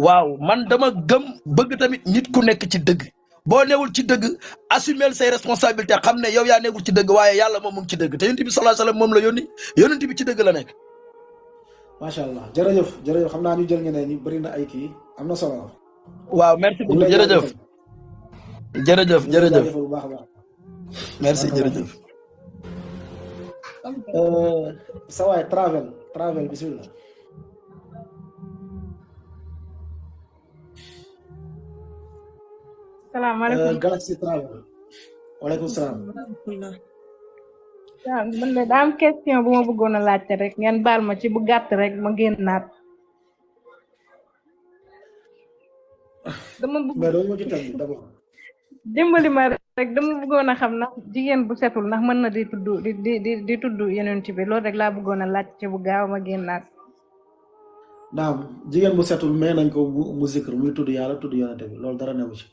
waaw man dama gëm bëgg tamit nit ku nekk ci dëgg boo newul ci dëgg assumer say responsabilités xam ne yow yaa nekkul ci dëgg waaye yàlla moom mu ngi ci dëgg te yonent bi sallallahu alayhi wasallam moom la yónni yonent bi ci dëgg la nekk. macha allah jërëjëf xam naa ñu jël ñeneen ñi bëri na ay kii am na solo. waaw merci beaucoup jërëjëf. bu baax a baax. merci jërëjëf. sa waay travel bismillah. salaamaaleykum Galaxy Travel. waaleykum salaam. waaw man de daa am question bu ma bëggoon a laajte rek ngeen baal ma ci bu gàtt rek ma génnaat. dama bëgg mais doo ma ci tam d'abord. dimbali ma rek dama bëggoon a xam ndax jigéen bu setul ndax mën na di tudd di tudd Yonent bi loolu rek laa bëggoon a laajte ci bu gaaw ma génnaat. naam jigéen bu setul may nañ ko mu zikr muy tudd yàlla tudd Yonent bi loolu dara newu ci.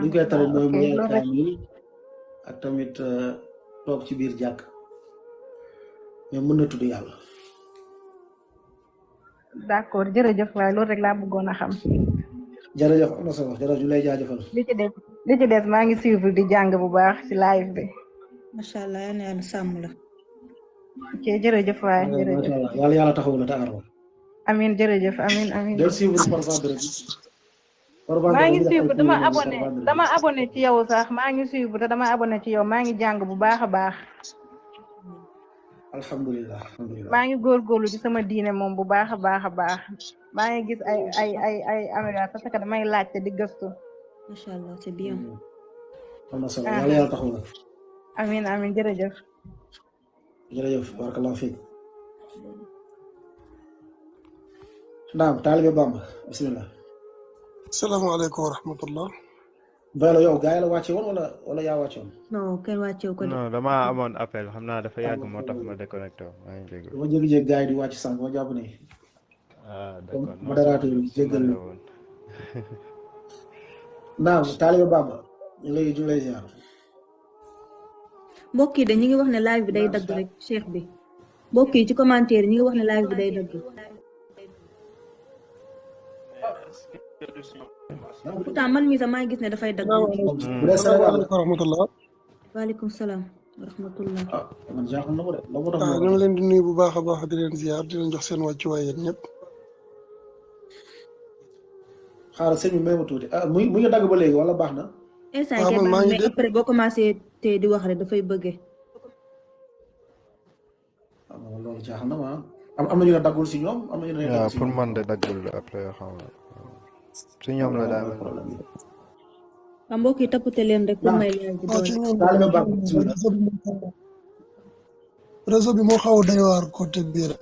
li ñu koy tere mooy mu yaay kaamil ak tamit toog ci biir jàkk mais mën na tudd yàlla. d'accord jërëjëf waaye loolu rek laa bëggoon a xam. jërëjëf am na solo jërëjëf ñu lay jaajëfal. li ci des maa ngi suivre di jàng bu baax ci live bi. macha allah yal na yàlla sàmm la. ok jërëjëf waaye jërëjëf. yàlla taxaw la te aar la. amiin jërëjëf amiin. del suivre parfois dërëb. maa ngi suivre dama abonné ci yow sax maa ngi suivre te dama abonné ci yow maa ngi jàng bu baax a baax. alhamdulilah maa ngi góorgóorlu ci sama diine moom bu baax a baax a baax maa ngi gis ay amélioration parce que damay laajte di gëstu. macha allah c'est bien. am na solo yàlla taxaw la. amiin jërëjëf. barakallahu fiik. naam taalibe Bamba bismillah. salaamaaleykum wa rahmatullah. Baylo yow gaa yi la wàcce woon wala yaa wàcce woon. non kenn wàcce wu ko de. non damaa amoon appel xam naa dafa yàgg moo tax ma déconnecté wu maa ngi dégg. dama jékki-jékki gaa yi di wàcc sànq ma jàpp ne. d'accord modérateur bi jéggal na. naam taalibe Bamba ñu lay ziar. mbokk yi de ñu ngi wax ne live bi day dagg rek cheikh bi mbokk yi ci commentaire yi ñu ngi wax ne live bi day dagg. pourtant man mii sax maa ngi gis ne dafay dagg. salaamaaleykum wa rahmatullah. waaleykum salaam wa rahmatullah. man jaaxal na ko de la moo tax. ñu ngi leen di nuyu bu baax a baax di leen ziar di leen jox seen wàccuwaay yéen ñëpp. xaaral sëñ bi may ma tuuti mu ngi dagg ba léegi wala baax na. instant yii mais après boo commencé te di wax rek dafay bëggee. loolu jaaxal na ma am na ñu ne daggul si ñoom am na ñu ne. waaw pour man de daggul après xam nga si ñoom la daal. waaw mbokk yi tapote leen rek pour may leen di réseau bi moo xaw a doy waar côté biir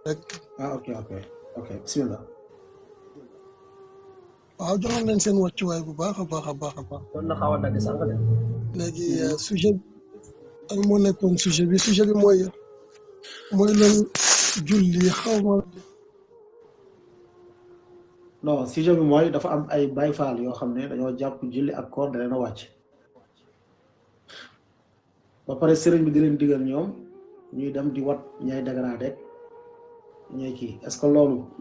rek. ok bismillah. waaw joxoon leen seen wàccuwaay bu baax a baax a baax a baax. doon na xaw a dagg sànq de. léegi sujet ak moo nekkoon sujet bi mooy loolu julli xaw ma. non sujet bi mooy dafa am ay Baay Faal yoo xam ne dañoo jàpp julli ak koor da leen a wàcc ba pare sëriñ bi di leen digal ñoom ñuy dem di wat ñay dégradé ñooy kii est-ce que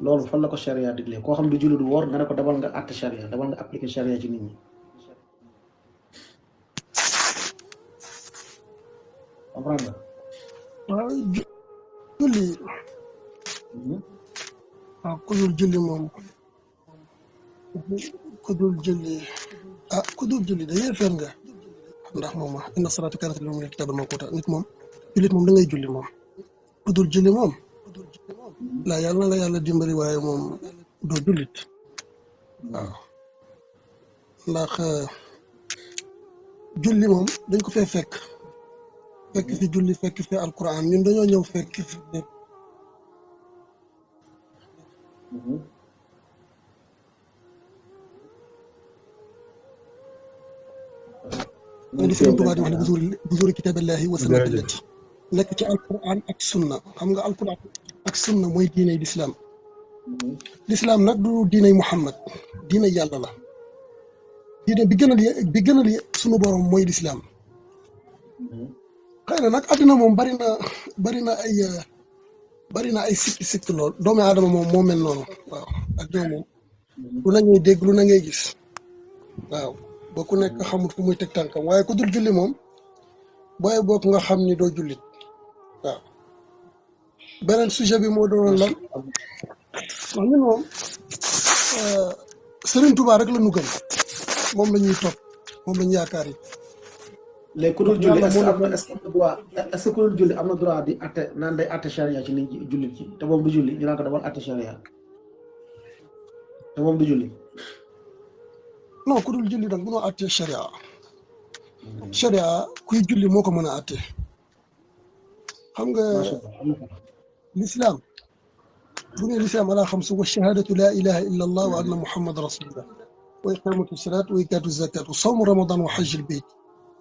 loolu fan la ko charia digle koo xam ne julli du woor nga ne ko demal nga àtte charia demal nga appliquer charia ci nit ñi. comprendre nga. waaw julli. waaw ku dul julli moom. ku dul julli da yéefar nga ndax moom inna salaata kaanat alal mu'miniina kitaaban mawquuta nit moom jullit moom da ngay julli moom ku dul julli moom la yàlla na la yàlla dimbali waaye moom doo jullit waaw ndax julli moom dañ ko fee fekk fi julli fekk fi alquran ñun dañoo ñëw fekk fi moom la Sëriñ Tuubaa di wax ne bu zuri kitaabillahi wa sunnati allati nekk ci alquran ak sunna xam nga alquran ak sunna mooy diiney lislaam lislaam nag du diiney Muhammad diiney yàlla la diine bi gënal sunu borom mooy lislaam xëy na nag àddina moom bari na ay sikk lool doomu aadama moom moo mel noonu waaw àddina moom lu na ngay dégg lu na ngay gis waaw ba ku nekk xamut fu muy teg tànkam waaye ku dul julli moom booy bokk nga xam ni doo jullit waaw beneen sujet bi moo doon lan wax ñun moom Serigne Touba rek la ñu gëm moom la ñuy topp moom la ñu yaakaar yi léegi ku dul julli est-ce que ku dul julli am na droit di atte naan day atte charia ci nit jullit ci te moom du julli ñu naan ko demal atte charia te moom du julli non ku dul julli nag mënoo atte charia kuy julli moo ko mën a atte xam nga l'islam bu ne l'islam ala xam su wa shahadatu la ilaha illa allah wa anna muhammad rasulullah wa iqamatu salat wa itaatu zakat wa sawmu ramadan wa hajjul bayt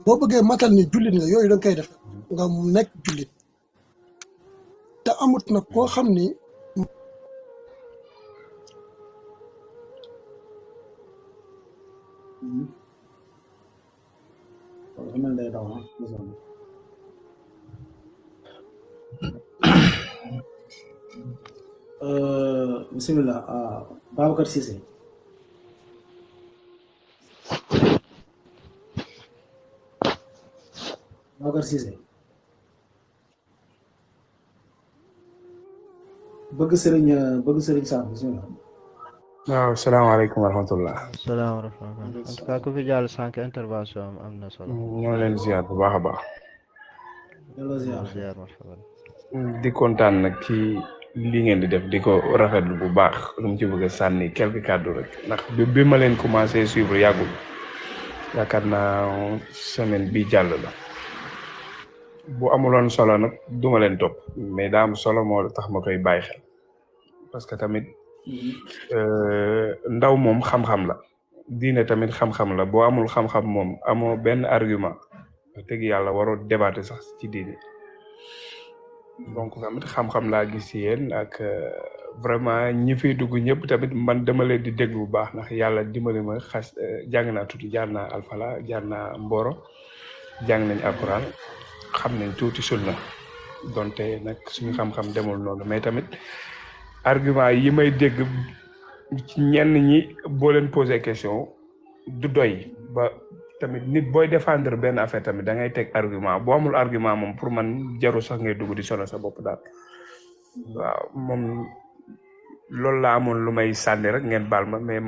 boo bëggee matal ni jullit nga yooyu da nga koy def nga nekk jullit te amut nag koo xam ni bismillah Babacar Cissé bëgg sëriñ Sam bismillah waaw salaamaaleykum wa rahmatullah. salaam wa rahmatullah. en tout cas ku fi jàll sànq intervention am na solo. ñoo leen ziar bu baax a baax. ziar di kontaan nag ci li ngeen di def di ko rafetlu bu baax lu mu ci bëgg a sànni quelques kàddu rek ndax bi ma leen commencé suivre yàggul yaakaar naa semaine bi jàll la bu amuloon solo nag duma leen topp mais daa am solo moo tax ma koy bàyyi xel parce que tamit ndaw moom xam-xam la diine tamit xam-xam la boo amul xam-xam moom amoo benn argument wax dëgg yàlla waroo débattre sax ci diine donc tamit xam-xam laa gis ci yéen ak vraiment ñi fiy dugg ñëpp tamit man dama leen di déglu bu baax ndax yàlla dimbali ma xas jàng naa tuuti jaar naa alfala jaar naa mboro jàng nañ alquran xam nañ tuuti sunna donte nag suñu xam-xam demul noonu mais tamit argument yi may dégg ci ñenn ñi boo leen posé question du doy ba tamit nit booy défendre benn affaire tamit da ngay teg argument boo amul argument moom pour man jaru sax ngay dugg di sonal sa bopp daal waaw moom loolu laa amoon lu may sànni rek ngeen baal ma mais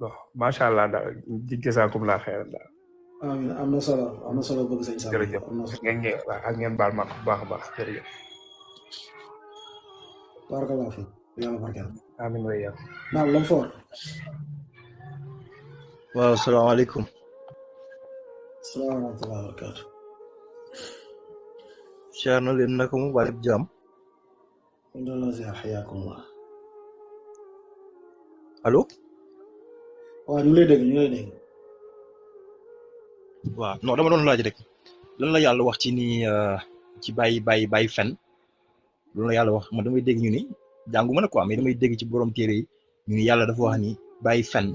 bon macha allah daal gisaakum laa xeeral daal. amiin am na solo bëgg sëñ Sam. jërëjëf ngeen baal ma ko bu baax a baax jërëjëf. barakallahu fi yàlla barkeel. amiin waay yàlla. naam lam foor. waaw salaamaaleykum. salaam wa rahmatulah wa barakaatu. siyaar na leen naka mu bari jàmm. alhamdulilah ziar xayaakumullah. allo. waaw ñu ngi lay dégg. waaw non dama doon laaj rek lan la yàlla wax ci ni ci bàyyi fen loolu la yàlla wax man damay dégg ñu ni jàngu ma ne quoi mais damay dégg ci borom téere yi ñu ni yàlla dafa wax ni bàyyi fen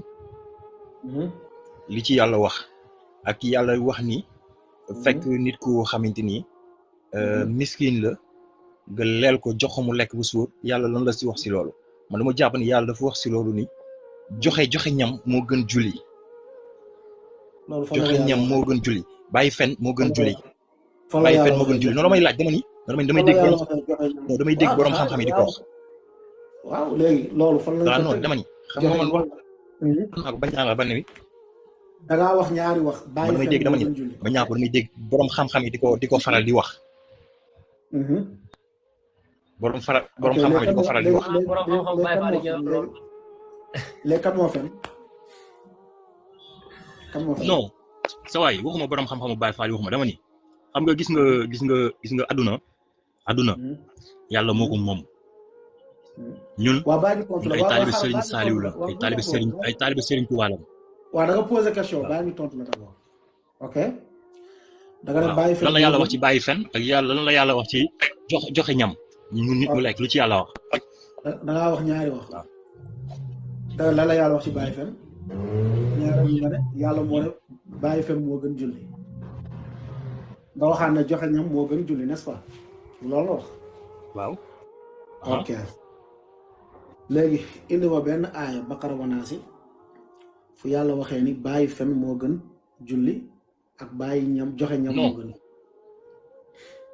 li ci yàlla wax ak yàlla wax ni fekk nit ku xamante ni miskin la nga leel ko jox ko mu lekk bu suur yàlla lan la si wax si loolu man dama jàpp ni yàlla dafa wax si loolu ni joxe ñam moo gën julli. joxe ñam moo gën julli bàyyi fen moo gën julli bàyyi fen moo gën julli noonu damay laaj damay dégg borom xam-xam yi di ko wax. waaw léegi loolu fan la non dama ni xam nga man naa ko bañ naa la ban wi da ngaa wax ñaari wax bàyyi damay dégg dama ni bañ naa ko damay dégg borom xam-xam yi di ko faral di wax borom xam-xam yi di ko faral di wax léegi kan moo fen non sa waay waxuma borom xam-xamu Baay Faal waxuma dama ni xam nga gis nga àdduna yàlla moo ko moom ñun ay taalibe Serigne Saliou la ay taalibe Serigne Touba la waaw da nga posé question baa ngi tontu la d'abord ok da nga ne waaw bàyyi fen lan la moo yàlla gën wax ci bàyyi fen ak yàlla lan la yàlla wax ci joxe ñam ñu nit mu lekk lu ci yàlla wax. da ngaa wax ñaari wax da lan la yàlla wax ci bàyyi fen ñaari ñu nga ne yàlla moo ne bàyyi fen moo gën julli nga waxaat ne joxe ñam moo gën julli n'est-ce pas loolu la wax waaw. ok léegi indi ma benn aaya Baqara wa Naas fu yàlla waxee ni bàyyi fen moo gën julli ak bàyyi ñam joxe ñam moo gën.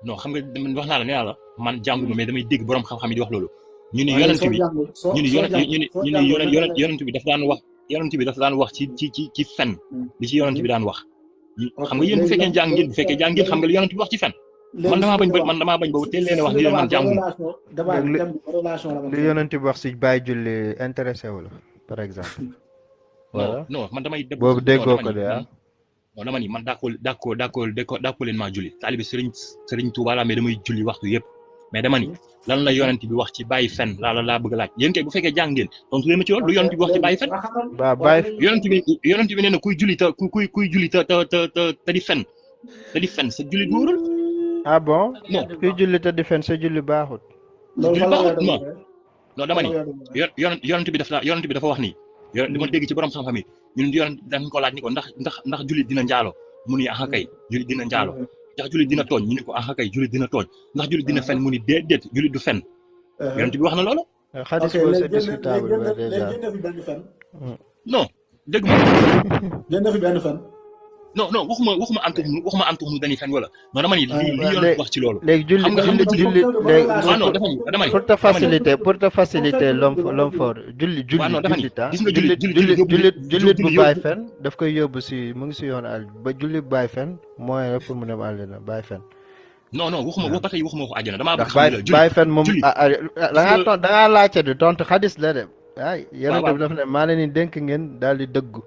non xam nga wax naa la ne yàlla man jànguma mais damay dégg borom xam-xam yi di wax loolu. ñu ni yonent bi yonent bi dafa daan wax yonent bi dafa daan wax ci fen li ci yonent bi daan wax. xam nga yéen bu fekkee jàng ngeen xam nga li yonent bi wax ci fen. man damaa bañ boobu teel leen a wax ni man jànguma. li yonent bi wax si bàyyi julli intéressé wu la par exemple. voilà non man damay. boobu déggoo ko de non dama ni man d'accord leen maa julli taalibe Sëriñ Tuubaa la mais damay julli waxtu yëpp mais dama ni lan la yonent bi wax ci bàyyi fen laa bëgg a laaj yéen kay bu fekkee jàng ngeen tontu leen ma ci loolu lu yonent bi wax ci bàyyi fen. yonent bi nee na kuy julli kuy julli te di fen sa julli wóorul. ah bon non kuy julli te di fen sa julli baaxut. non dama ni yonent bi dafa wax ni dama dégg ci borom xam-xam yi ñun yonent dañ ko laaj ni ko ndax jullit dina njaalo mu ni aha kay jullit dina njaalo ndax jullit dina tooñ ñu ni ko aha kay jullit dina tooñ ndax jullit dina fen mu ni déedéet jullit du fen yonent bi wax na loolu. xadis boobu c'est discutable déjà. non dégg ma. génn fi benn fen. non waxuma antu mu dañuy fen wala non dama ni li yoon wax ci loolu. léegi julli dama ni pour te faciliter l'homme fort jullit bu bàyyi fen daf koy yóbbu si mu ngi si yoon àll ba julli bu bàyyi fen mooy rek pour mu dem àljana bàyyi fen. non waxuma ba tey waxuma ko àjjana damaa bëgg bàyyi fen moom da ngaa laajte di tontu xadis la dem ay yonent bi dafa ne maa leen ni dénk ngeen daal di dëggu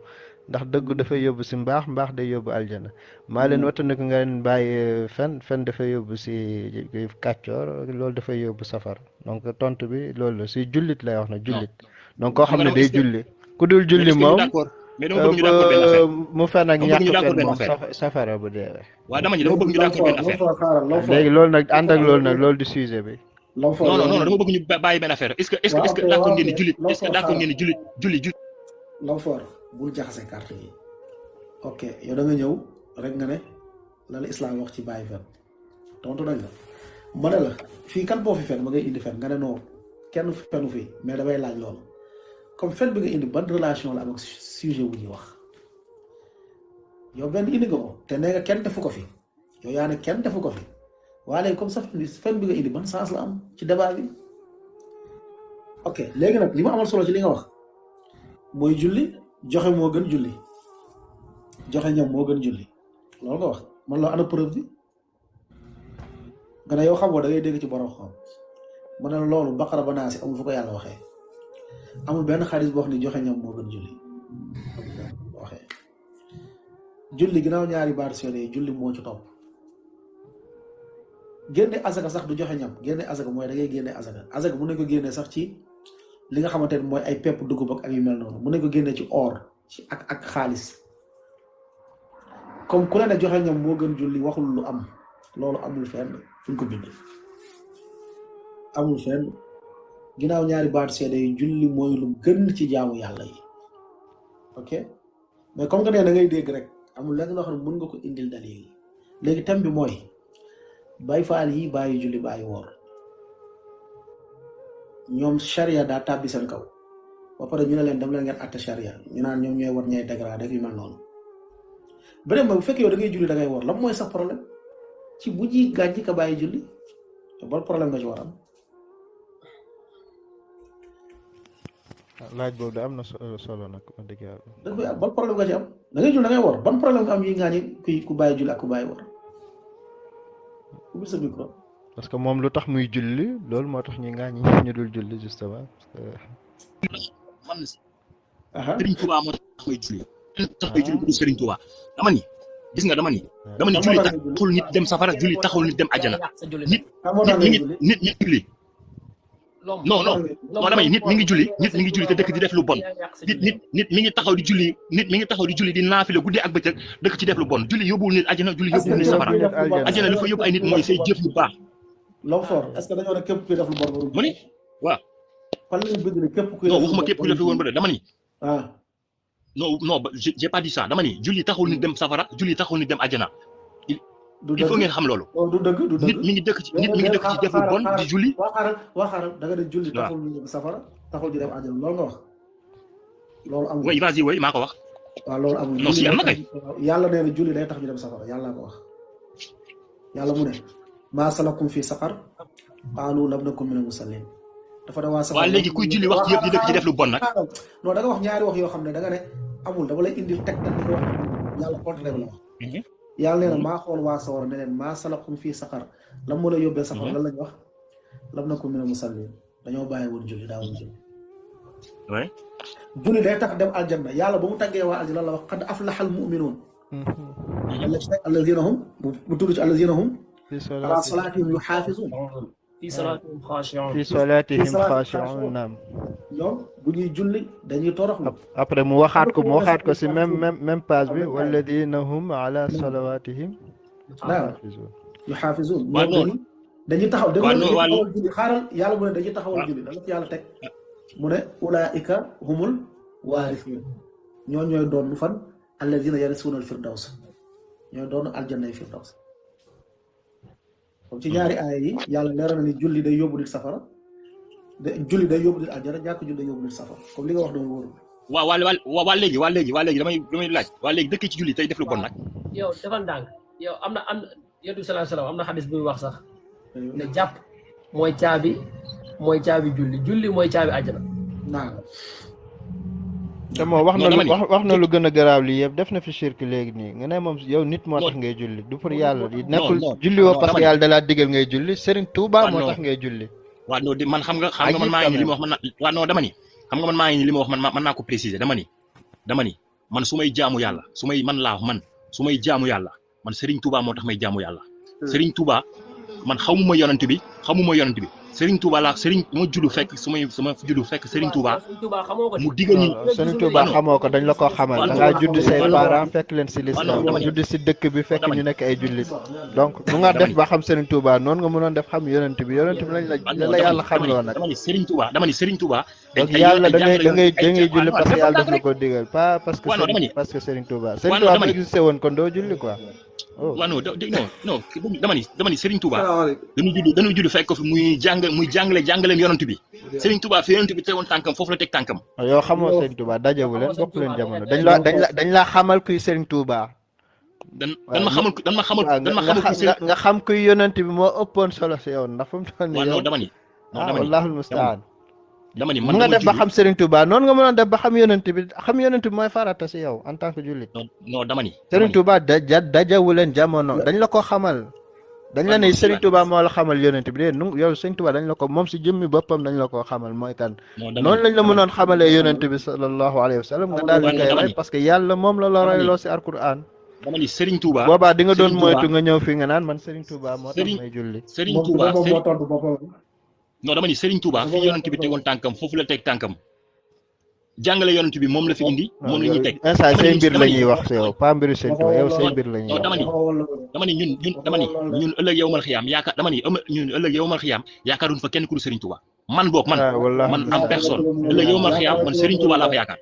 ndax dëgg dafay yóbbu si mbaax day yóbbu aljana maa leen wattandiku nga leen bàyyi fen dafay yóbbu si kàccoor loolu dafay yóbbu safar donc tontu bi loolu la si jullit lay wax na jullit donc koo xam ne day julli ku dul julli moom mu fen ak ñàkk fen moom safara bu deewee. waaw dama bëgg ñu d'accord benn affaire léegi loolu nag ànd ak loolu nag loolu di sujet bi. non dama bëgg ñu bàyyi benn affaire est-ce que d'accord ngeen ni jullit Law Foor bul jaxase carte yi ok yow da nga ñëw rek nga ne la la islam wax ci bàyyi fen tontu nañ la ma ne la fii kan boo fi fen ma ngay indi fen nga ne non kenn fenu fii mais damay laaj loolu comme fen bi nga indi ban relation la am ak sujet wu ñuy wax yow benn indi nga ko te nee nga kenn defu ko fi yow yaa ne kenn defu ko fi waa léegi comme ça fen bi nga indi ban sens la am ci débat bi ok léegi nag li ma amal solo ci li nga wax mooy julli joxe moo gën julli joxe ñam moo gën julli loolu nga wax man loo ana preuve bi nga ne yow xam nga da ngay dégg ci borom xam mu ne loolu Baqara ba Naas amul fu ko yàlla waxee amul benn xadis boo wax ni joxe ñam moo gën julli waxee julli ginnaaw ñaari baat seede julli moo ci topp génne asaka sax du joxe ñam génne asaka mooy da ngay génne asaka mun nañ ko génne sax ci li nga xamante ne mooy ay pepp dugub ak yu mel noonu mun nañ ko génne ci or ci ak xaalis comme ku la ne joxe ñam moo gën julli waxul lu am loolu amul fenn fu ñu ko bind amul fenn ginnaaw ñaari baat seede yi julli mooy lu gën ci jaamu yàlla yi ok mais comme que nee da ngay dégg rek amul lenn loo xam ne mën nga ko indil dalil léegi thème bi mooy Baay Faal yi bàyyi julli bàyyi woor ñoom charia daa tàbbi seen kaw ba pare ñu ne leen dem leen ngeen àtte charia ñu naan ñoom ñooy war ñooy dégradé yu mel noonu beneen bu fekkee yow da ngay julli da ngay woor lan mooy sax problème ci bu ji gànji ka bàyyi julli te ban problème nga ci war am. laaj boobu da am na solo nag wax dëgg yàlla. dëgg yàlla ban problème nga ci am da ngay julli da ngay woor ban problème nga am yi ngaa ñi ku bàyyi julli ak ku bàyyi woor ubbil sa micro. parce que moom lu tax muy julli loolu moo tax ñu ngaa ñu dul julli justement man Serigne Touba moo tax may julli tax may julli bu Serigne Touba dama ni gis nga dama ni julli taxul nit dem safara julli taxul nit dem àjjana nit julli non dama ni nit mi ngi julli te dëkk di def lu bon nit mi ngi taxaw di julli di naafile guddi ak bëccëg dëkk ci def lu bon julli yóbbuwul nit àjjana julli yóbbuwul nit safara àjjana li fa yóbbu ay nit mooy say jëf yu baax l'homme fort est-ce que dañoo ne képp kuy def lu bon warul mu ni waaw fan lañu bind ne képp kuy non waxuma képp kuy def lu bon ba dama ni ah non j'ai pas dit ça dama ni julli taxul nit dem safara julli taxul nit dem àjjana il faut ngeen xam loolu du dëgg nit mi ngi dëkk ci def lu bon di julli waxaaral da nga ne julli taxul ñu dem safara taxul ñu dem àjjana loolu nga wax loolu amul oui vas-y oui maa ko wax waaw loolu amul non si am na kay yàlla nee na julli day tax ñu dem safara yàlla ko wax yàlla mu ne maa salakum fii saqar qaalu lam nakum minal musallin dafa da waa safara waaw léegi kuy julli wax yëpp di dëkk ci def lu bon nag non da nga wax ñaari wax yoo xam ne da nga ne amul dama lay indil tegtal li nga wax yàlla contraire la wax yàlla nee na maa xool waa sawara ne leen maa salakum fii saqar la mu la yóbbee safara lan lañ wax lam nakum minal musallin dañoo bàyyi woon julli daa woon julli julli day tax dem aljanna yàlla ba mu tàggee waa aljanna la wax qad aflaxal muminuun allazina hum mu tudd ci allazina hum ala salaatihim yuxaafizuun fi salaatihim xaashi'uun fi salaatihim xaashi'uun naam ñoom bu ñuy julli dañuy toroxlu après mu waxaat ko si même page bi walladina hum ala salawatihim yuxaafizuun ñoom dañuy taxaw taxawal julli xaaral yàlla mu ne dañuy taxawal julli dala ci yàlla teg mu ne ulaika humul waarisuun ñooy doon fan alladina yarisuuna al firdaws ñooy doon aljanna firdaws comme ci ñaari aaya yi yàlla leeral na ni julli day yóbbu nit safara julli day yóbbu nit aljana ñàkk julli day yóbbu nit safara comme li nga wax dama wóorul waa léegi damay laaj waa léegi dëkk ci julli tey def lu bon nag yow defal ndànk yow am na yonent bi sallallahu alayhi wasallam am na xadis bu muy wax sax ne jàpp mooy caabi julli mooy caabi àjjana te moo wax na lu gën a garaaw lii yëpp def na fi shirk léegi nii nga ne moom yow nit moo tax ngay julli du pour yàlla di nekkul julli woo parce que yàlla da laa digal ngay julli Serigne Touba moo tax ngay julli waaw non man xam nga man maa ngi ni li ma wax man waaw non dama ni xam nga man maa ngi ni li ma wax man naa ko préciser dama ni man su may jaamu yàlla su may jaamu yàlla man Serigne Touba moo tax may jaamu yàlla Serigne Touba man xamuma yonent bi Serigne Touba la Serigne ma juddu fekk sama juddu fekk Serigne Touba mu digal ñu Serigne Touba xamoo ko dañ la ko xamal da ngaa judd say parents fekk leen si l'islam judd si dëkk bi fekk ñu nekk ay jullit donc nu nga def ba xam Serigne Touba noonu nga mënoon def xam yonent bi lañ la yàlla xamloo nag dama ni Serigne Touba donc yàlla da ngay julli parce que yàlla daf la ko digal pas parce que Serigne Touba bu existé woon kon doo julli quoi waaw non dama ni Serigne Touba dañu judd fekk ko fi muy jàngaleem yonent bi Serigne Touba fi yonent bi tegoon tànkam foofu la teg tànkam yow xamoo Serigne Touba dajewu leen bokk leen jamono dañ la xamal kuy Serigne Touba dan ma xamal nga xam kuy yonent bi moo ëppoon solo si yow ndax fu mu toll nii yow dama ni wallahul mustaan dama ni mu nga def ba xam Serigne Touba noonu nga mënoon def ba xam yonent bi mooy farata si yow en tant que jullit non dama ni Serigne Touba dajawu leen jamono dañ la ko xamal dañ la ne Serigne Touba moo la xamal yonent bi yow Serigne Touba dañ la ko moom si jëmmi boppam dañ la ko xamal mooy kan noonu lañ la mënoon xamalee yonent bi sallallahu alayhi wa sallam nga daal di koy roy parce que yàlla moom la royloo si alquran dama ni Serigne Touba boobaa di nga doon moytu nga ñëw fii nga naan man Serigne Touba moo tax may julli Serigne Touba non dama ni Serigne Touba fi yonent bi tegoon tànkam foofu la teg tànkam jàngale yonent bi moom la fi indi moom la ñuy teg instant say mbir la ñuy wax si yow pas mbiru Serigne Touba yow say mbir la ñuy wax dama ni ñun ëllëg yowmal xiyaam yaakaar dama ni ñun ëllëg yowmal xiyaam yaakaaruñ fa kenn ku dul Serigne Touba man boog man en personne ëllëg yowmal xiyaam man Serigne Touba laa fa yaakaar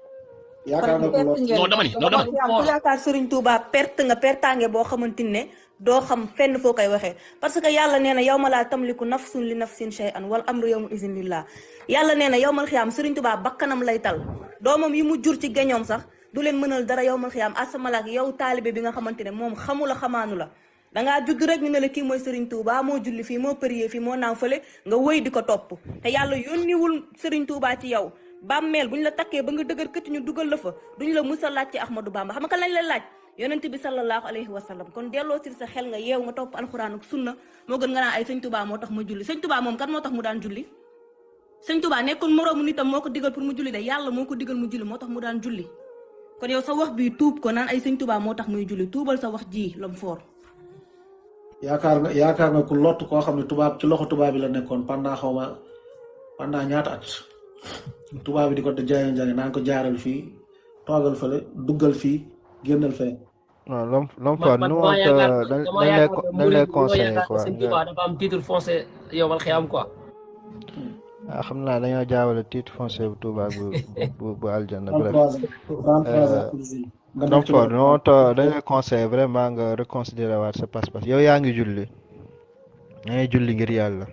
non dama ni ku yaakaar Serigne Touba perte nga pertange boo xamante ne doo xam fenn foo koy waxee parce que yàlla nee na yawma laa tamliku nafsun li nafsin shay'an wal amru yawma izin lillah yàlla nee na yawmal xiyaam Serigne Touba bakkanam lay tal doomam yi mu jur ci geñoom sax du leen mënal dara yawmal xiyaam asamalaak yow taalibe bi nga xamante ne moom xamula xamaanu la dangaa judd rek ñu ne la kii mooy Serigne Touba moo julli fii moo prier fii moo naaw fële nga wëy di ko topp te yàlla yónniwul Serigne Touba ci yow bàmmeel buñ la takkee ba nga dëgër këtt ñu dugal la fa duñ la musa laaj ci Ahmadou Bamba xam nga lañ la laaj yonent bi sallallahu alayhi wa sallam kon delloo si sa xel nga yeew nga topp alxuraan ak sunna moo gën nga naan ay sëñ Touba moo tax ma julli sëñ Touba moom kan moo tax mu daan julli sëñ Touba nekkul moroomu nitam moo ko digal pour mu julli de yàlla moo ko digal mu julli moo tax mu daan julli kon yow sa wax bi tuub ko naan ay sëñ Touba moo tax muy julli tuubal sa wax ji lam foor yaakaar nga ku lott koo xam ne tubaab ci loxo tubaab bi la nekkoon pendant xaw ma pendant ñaata at tubaab bi di ko jaay naan ko jaaral fii toogal fële duggal fii génnal fee. non l'homme fort nous on dañ lay conseiller quoi. Sëñ Tuubaa dafa am titre foncier yow xiyam quoi. xam naa dañoo jaawale titre foncier bu Touba bu aljanna bref. l'homme fort non dañ lay conseiller vraiment nga reconsidérer waat sa pas-pas yow yaa ngi julli da ngay julli ngir yàlla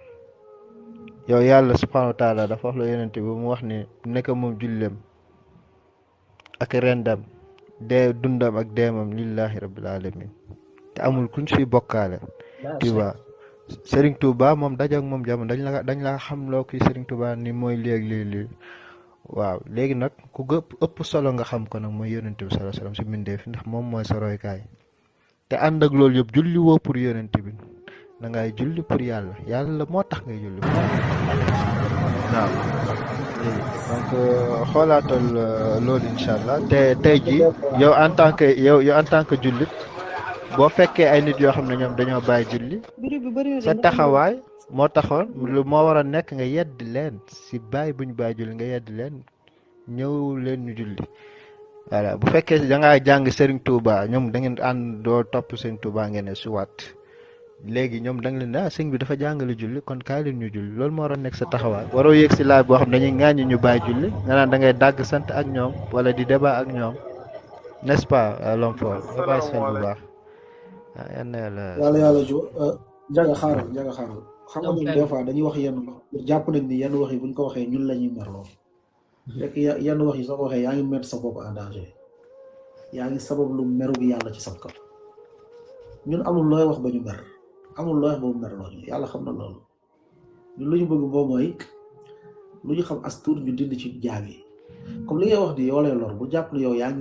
yow yàlla subhanahu wa taala dafa wax la yonent bi mu wax ni nekk moom jullem ak rendam dee dundam ak deemam lillahi rabbil alamin te amul kuñ fi bokkaale. tu vois Serigne Touba moom daje ak moom jamono dañ la xam loo kii Serigne Touba ni mooy léegi waaw léegi nag ku ëpp solo nga xam ko nag mooy yonent bi sallallahu alayhi wasallam si mbindeef ndax moom mooy sa roykaay te ànd ak loolu yëpp julli woo pour yonent bi da ngay julli pour yàlla moo tax ngay julli waaw donc xoolaatal loolu incha allah te tey ji yow en tant que jullit boo fekkee ay nit yoo xam ne ñoom dañoo bàyyi julli sa taxawaay moo taxoon lu moo war a nekk nga yedd leen si bàyyi bu ñu bàyyi julli nga yedd leen ñëw leen ñu julli voilà bu fekkee da ngaa jàng Serigne Touba ñoom da ngeen ànd doo topp Serigne Touba ngeen ne suwaat léegi ñoom da nga leen sëñ bi dafa jàngale julli kon kaay leen ñu julli loolu moo war a nekk sa taxawaay waroo yéeg si laaj boo xam dañuy ŋàññi ñu bàyyi julli nga naan da ngay dàgg sant ak ñoom wala di débat ak ñoom n'est-ce pas l'homme fort nga bàyyi xel bu baax yan na yàlla jaga xaaral xam nga ñun des fois dañuy wax yenn wax jàpp nañ ni yenn wax yi buñ ko waxee ñun la ñuy merloo fekk yenn wax yi soo ko waxee yaa ngi mettre sa bopp en danger yaa ngi sabab lu meru bi yàlla ci sa kaw ñun amul looy wax ba ñu mer amul looy wax ba mu mer loolu yàlla xam na loolu ñun lu ñu bëgg boobu mooy lu ñu xam as tuut ñu dind ci jaam yi comme li ngay wax di yow lay lor bu jàpp ne yow yaa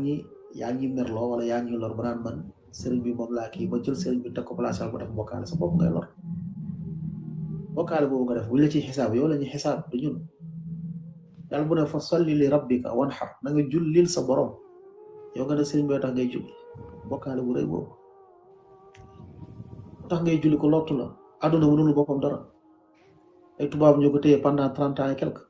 ngi merloo wala yaa ngi lor ba naan man sëriñ bi moom laa kii ba jël sëriñ bi teg ko place bu def bokkaale sa bopp ngay lor bokkaale boobu nga def buñ la ciy xisaab yow la ñuy xisaab du ñun yàlla bu ne fa salli li rabbika wanhar na nga jullil sa borom yow nga ne sëriñ bi tax ngay julli bokkaale bu rëy boobu tax ngay julli ko lottu la àdduna mënul boppam dara ay tubaab ñoo ko téye pendant 30 ans et quelque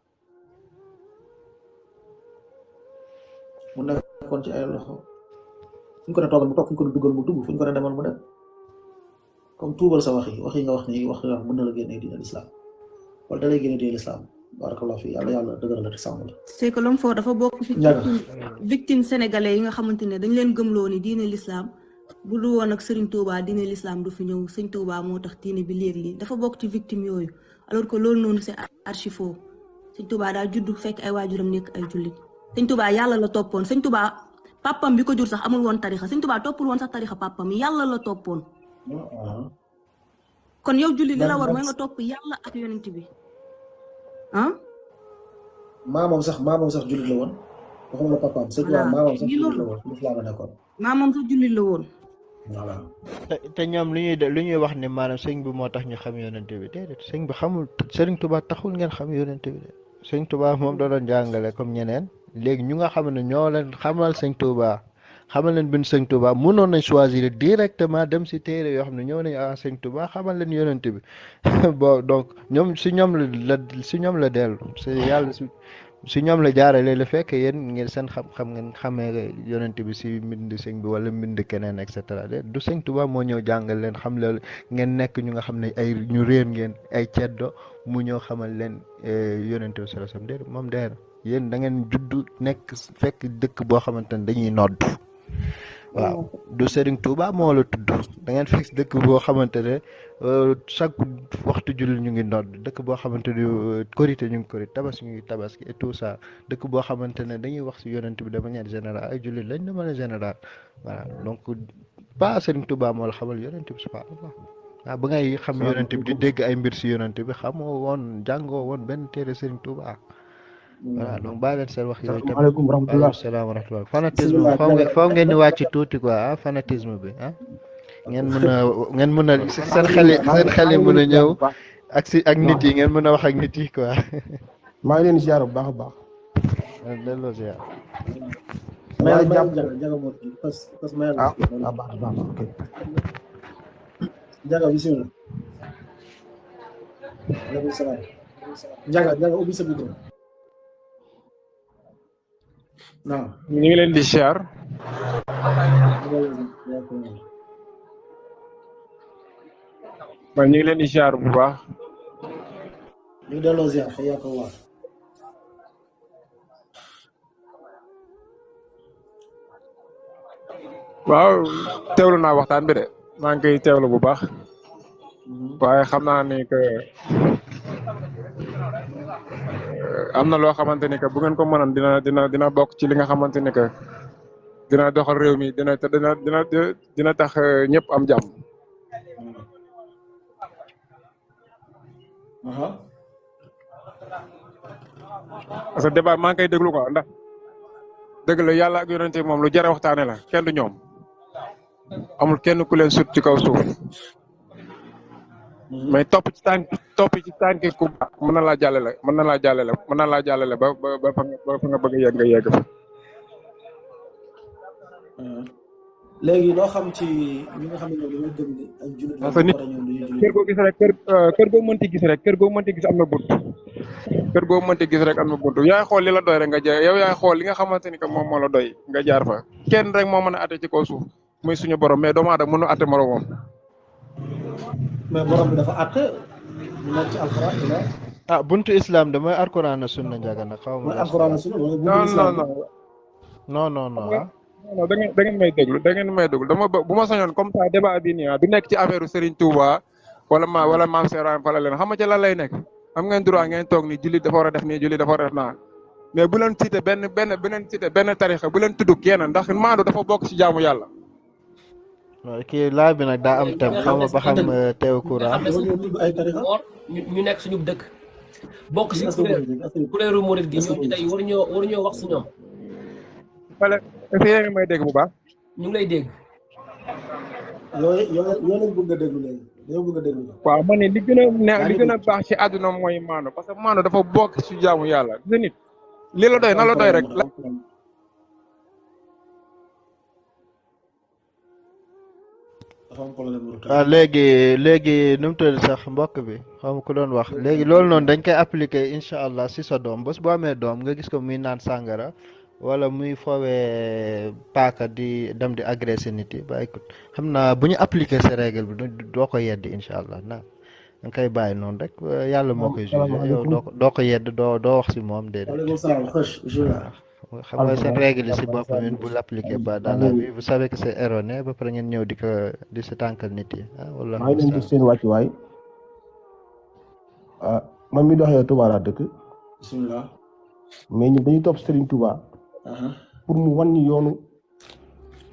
mu nekkoon ci ay loxo fu ñu ko ne toogal mu toog fu ñu ko ne dugal mu dugg fu ñu ko ne demal mu dem comme tuubal sa wax yi nga wax ni wax nga wax mën na la génnee diine l'islam wala da lay génnee diine l'islam barakallahu fi yàlla dëgëral la te sàmm la. c'est que l'homme fort dafa bokk ci victime sénégalais yi nga xamante ne dañ leen gëmloo ni diine l'islam bu du woon ak Serigne Touba diine l'islam du fi ñëw Serigne Touba moo tax diine bi léegi dafa bokk ci victime yooyu alors que loolu noonu c'est archi faux Serigne Touba daal juddu fekk ay waajuram nekk ay jullit Serigne Touba yàlla la toppoon Serigne Touba papam bi ko jur sax amul woon tarixa Serigne Touba toppul woon sax tarixa papam yàlla la toppoon kon yow jullit li la war mooy nga topp yàlla ak yonent bi maamam sax jullit la woon waxuma la papaam Serigne Touba maamam sax jullit la woon l'islam la nekkoon maamam sax jullit la woon voilà te ñoom lu ñuy wax ne maanaam sëñ bi moo tax ñu xam yonent bi déedéet sëñ bi xamul Serigne Touba taxul ngeen xam yonent bi de sëñ Touba moom da doon jàngale comme ñeneen léegi ñu nga xam ne ñoo leen xamal sëñ Touba xamal leen bind sëñ Touba mënoon nañ choisir directement dem si téere yoo xam ne ñëw nañ a sëñ Touba xamal leen yonent bi bon donc ñoom si ñoom la dellu si yàlla si ñoom la jaarale la fekk yéen ngeen seen xam-xam ngeen xamee yonent bi si mbind sëñ bi wala mbind keneen et cetera du sëñ Touba moo ñëw jàngal leen xam la ngeen nekk ñu nga xam ne ay ñu réer ngeen ay ceddo mu ñëw xamal leen yonent bi sallallahu alayhi wasallam déedéet moom dee na yéen da ngeen judd nekk fekk dëkk boo xamante ne dañuy nodd waaw du Serigne Touba moo la tudd da ngeen fekk dëkk boo xamante ne chaque waxtu julli ñu ngi nodd dëkk boo xamante ne korité ñu ngi korité tabaski ñu ngi tabaski et tout ça dëkk boo xamante ne dañuy wax si yonent bi de manière générale ay jullit lañ de manière générale voilà donc pas Serigne Touba moo la xamal yonent bi subhanallah waaw ba ngay xam yonent bi di dégg ay mbir si yonent bi xamoo woon jàngoo woon benn téere Serigne Touba voilà donc bàyyi leen seen wax yooyu tamit asalaamaaleykum wa rahmatulah waaleykum salaam wa rahmatulah fanatisme foog ngeen di wàcc tuuti quoi fanatisme bi ngeen mën a seen xel yi mën a ñëw ak nit yi ngeen mën a wax ak nit yi quoi. maa ngi leen di ziar bu baax a baax. delloo ziar. mayal jaga moo parce mayal baax ok jaga bismillah aleykum salaam Njaga ubbi sa micro. naam. ñu ngi leen di siyaar. ñu ngi leen di siyaar bu baax. ñu ngi delloo ziar xëy ko waar. waaw teewlu naa waxtaan bi de maa ngi koy teewlu bu baax. waaye xam naa ni que am na loo xamante ni que bu ngeen ko mënoon dina bokk ci li nga xamante ni que dina doxal réew mi dina tax ñëpp am jàmm. parce que débat maa ngi koy déglu quoi ndax dëgg la yàlla ak yonente moom lu jar a waxtaane la kenn du ñoom amul kenn ku leen sut ci kaw suuf mais topp ci tànki ku baax mën na laa jàllale ba fa nga bëgg a yegg nga yegg fa. léegi loo xam ci ñi nga xam ne ñoom dañoo gëm ni ay jullit parce que nit kër goo gis rek kër goo mënti gis rek kër goo mënti gis am na bunt kër goo mënti gis rek am na bunt yaay xool li la doy rek nga jaar yow yaay xool li nga xamante ni que moom moo la doy nga jaar fa kenn rek moo mën a atte ci kaw suuf muy suñu borom mais doomu aadama mënu atte moromam. mais borom bi dafa atte mu nekk ci alxuraan bi la. buntu islam de mooy alxuraan sunna Njaga nag xaw ma. mooy alxuraan sunna wala buntu islam non. non da ngeen may déglu bu ma sañoon comme ça débat bi nii du nekk ci affaire Serigne Touba wala Maam Seraan fala leen xam nga ci lan lay nekk am ngeen droit ngeen toog ni jullit dafa war a def nii jullit dafa war a def naa mais bu leen cité benn tarixa bu leen tudd kenn ndax maandu dafa bokk ci jaamu yàlla. kii laa bi nag daa am tam xam nga ba xam teew courant. ñu nekk suñu dëkk bokk si kuréelu murid gi ñoom tey waruñoo wax si ñoom. wala est-ce que yéen ngi may dégg bu baax. ñu ngi lay dégg. yoo lañ bëgg a déglu léegi dañoo bëgg a déglu. waaw ma ne li gën a baax ci àdduna mooy maandu parce que maandu dafa bokk ci jaamu yàlla gis nit li la doy na la doy rek. waaw léegi nu mu tudd sax mbokk bi xam ku doon wax léegi loolu noonu dañ koy appliquer incha allah si sa doom bés boo amee doom nga gis ko muy naan sàngara wala muy foowee paaka di dem di agressé nit yi ba écoute xam naa bu ñu appliquer sa règle bi doo ko yedd incha allah naam da nga koy bàyyi noonu rek yàlla moo koy jugé yow doo ko yedd doo wax si moom déedéet. xam nga seen règle yi si boppam yéen bu l'appliquer pas dans la vie vous savez que c'est erroné ba pare ngeen ñëw di si tànkal nit yi wala. maa ngi leen di seen wàccuwaay man mi doxee Touba laa dëkk. bismillah. mais ñun dañuy topp Serigne Touba. pour mu wan ñu yoonu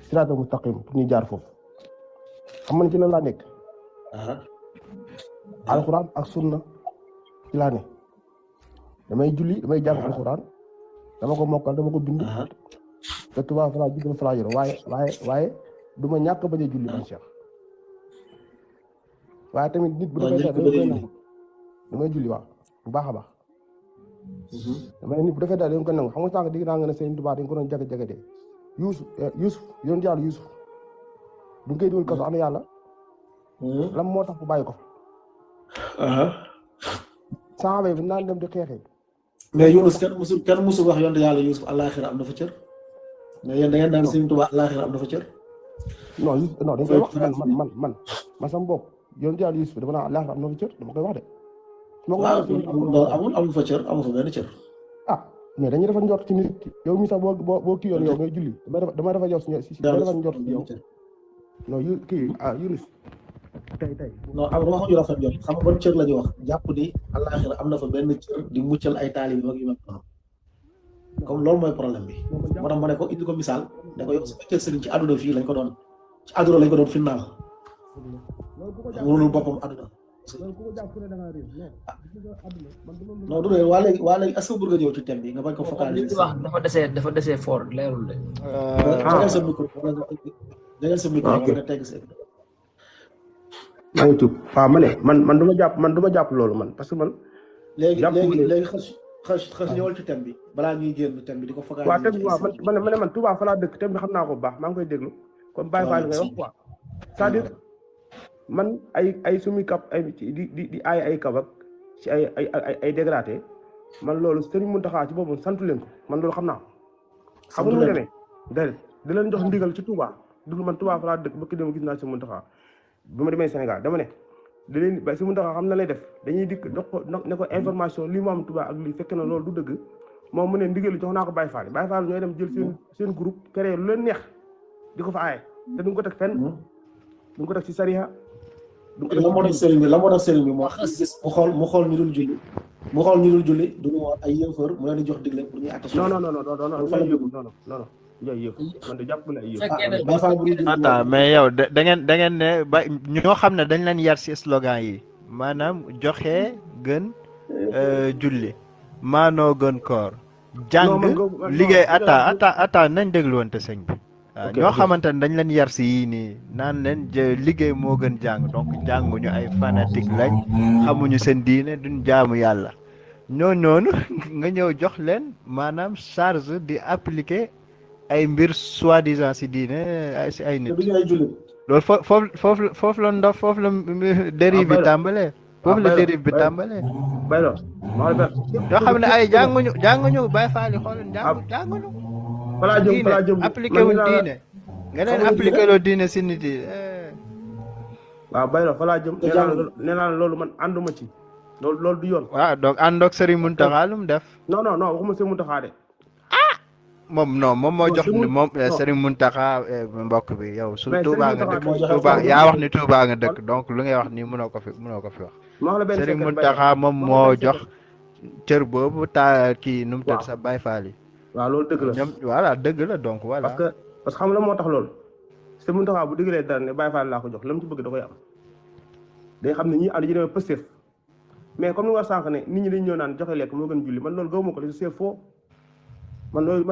siraatal mustaqim pour ñu jaar foofu xam nga ci lan laa nekk. alxuraan ak sunna ci laa ne damay julli damay jàng alxuraan. dama ko mokkal dama ko bind. te Touba Fara ji Fara yor waaye du ma ñàkk bañ a julli man Cheikh. waaye tamit nit bu defee daal damay julli waaw bu baax a baax. damay nit bu defee daal dañ ko nangu xam nga sànq digg naa nga ne Serigne Touba dañ ko doon jaga-jaga de Yuusuf yoon yàlla Yuusuf bu ñu koy dugal kaso ana yàlla. lan moo tax bu bàyyi ko. saxaaba yi naan dem di xeexee. mais Yunus kenn musul wax yonte yàlla Yusuf àllaaxira am na fa cër mais yéen da ngeen daan Serigne Touba àllaaxira am na fa cër. non dañ koy wax man sama bopp yonte yàlla Yusuf dama naan àllaaxira am na fa cër dama koy wax de. amul fa cër amul fa benn cër. mais dañuy defal njort ci nit yow mi sax boo kii yoon yow ngay julli damay defal njort ci yow. non Yunus tey non am waxuñu rafet jot xam nga ban cër la ñuy wax jàpp ni àllaaxira am na fa benn cër di muccal ay taalibe mag yu mag comme loolu mooy problème bi moo tax ma ne ko indi ko misaal ne ko yow su fekkee sëriñ ci àdduna fii lañ ko doon finnaal mënul boppam àdduna non du waa léegi est-ce que bëgg nga ñëw ci thème bi nga bañ ko focaliser wax dafa desee fort leerul de jagal sa micro nga tegg sa maa ngi tuub waaw ma ne man du ma jàpp loolu man parce que man. léegi xës ñëwal ci thème bi balaa ñuy génn thème bi di ko focaliser. waaw thème bi waaw man Touba fa laa dëkk thème bi xam naa ko bu baax maa ngi koy déglu. comme Baye Fall ngay wax quoi. c'est-à-dire man ay sumi kap ay di ay kab ak ci ay dégradé man loolu Serigne Mountakha ci boobu santu leen ko man loolu xam naa ko. xam nga nu mu demee déedéet di leen jox ndigal ci Touba dugg man Touba fa laa dëkk bëkk dem gis naa Serigne Mountakha bi ma demee Sénégal dama ne da leen ba Serigne Mountakha xam na lay def dañuy dikk dox ko ne ko information lii mu am Touba ak lii fekk na loolu du dëgg moom mu ne ndigal jox naa ko Baye Fall Baye Fall ñooy dem jël seen groupe créé lu leen neex di ko fa aaye te duñ ko teg fenn duñ ko teg ci sariya. la moo tax sëriñ bi moo gis mu xool ñu dul julli duñu woon ay yëfër mu leen di jox digle pour ñuy attaché. non yooyu yëpp man de jàpp na ay yëf. attends mais yow da ngeen ne ba ñoo xam ne dañ leen yar ci slogan yi maanaam joxe gën julli maanoo gën koor jàng liggéey attends nañ déglu woon te sëñ bi waaw ñoo xamante ne dañ leen yar si yii nii naan leen liggéey moo gën jàng donc jànguñu ay fanatique lañ xamuñu seen diine duñ jaamu yàlla ñoo noonu nga ñëw jox leen maanaam charge di appliquer ay mbir soi-disant si diine si ay nit loolu foofu la ndox foofu la dérive bi tàmbalee foofu la dérive bi tàmbalee yoo xam ne ay jànguñu Baye Fall yi xool jànguñu falaa jëm appliqué wuñ diine nga leen appliqué loo diine si nit yi waaw Baylo falaa jëm nee naa loolu man ànduma ci loolu du yoon. waaw donc àndoog Serigne Mountakha lu mu def non waxuma Serigne Mountakha de moom moo jox moom Serigne Mountakha mbokk bi yow su Touba nga dëkk Touba yaa wax ni Touba nga dëkk donc lu ngay wax nii mënoo ko fi wax Serigne Mountakha moom moo jox cër boobu kii nu mu tëdd sa Baye Fall yi waaw loolu dëgg la ñoom voilà dëgg la donc voilà. parce que xam la moo tax loolu Serigne Mountakha bu diggalee dara ne Baye Fall laa ko jox la mu ci bëgg da koy am day xam ne ñii ànd ji demee Pastef mais comme ni nga sànq ne nit ñi dañ ñëw naan joxe lekk moo gën julli man loolu gëwuma ko c'est faux man loolu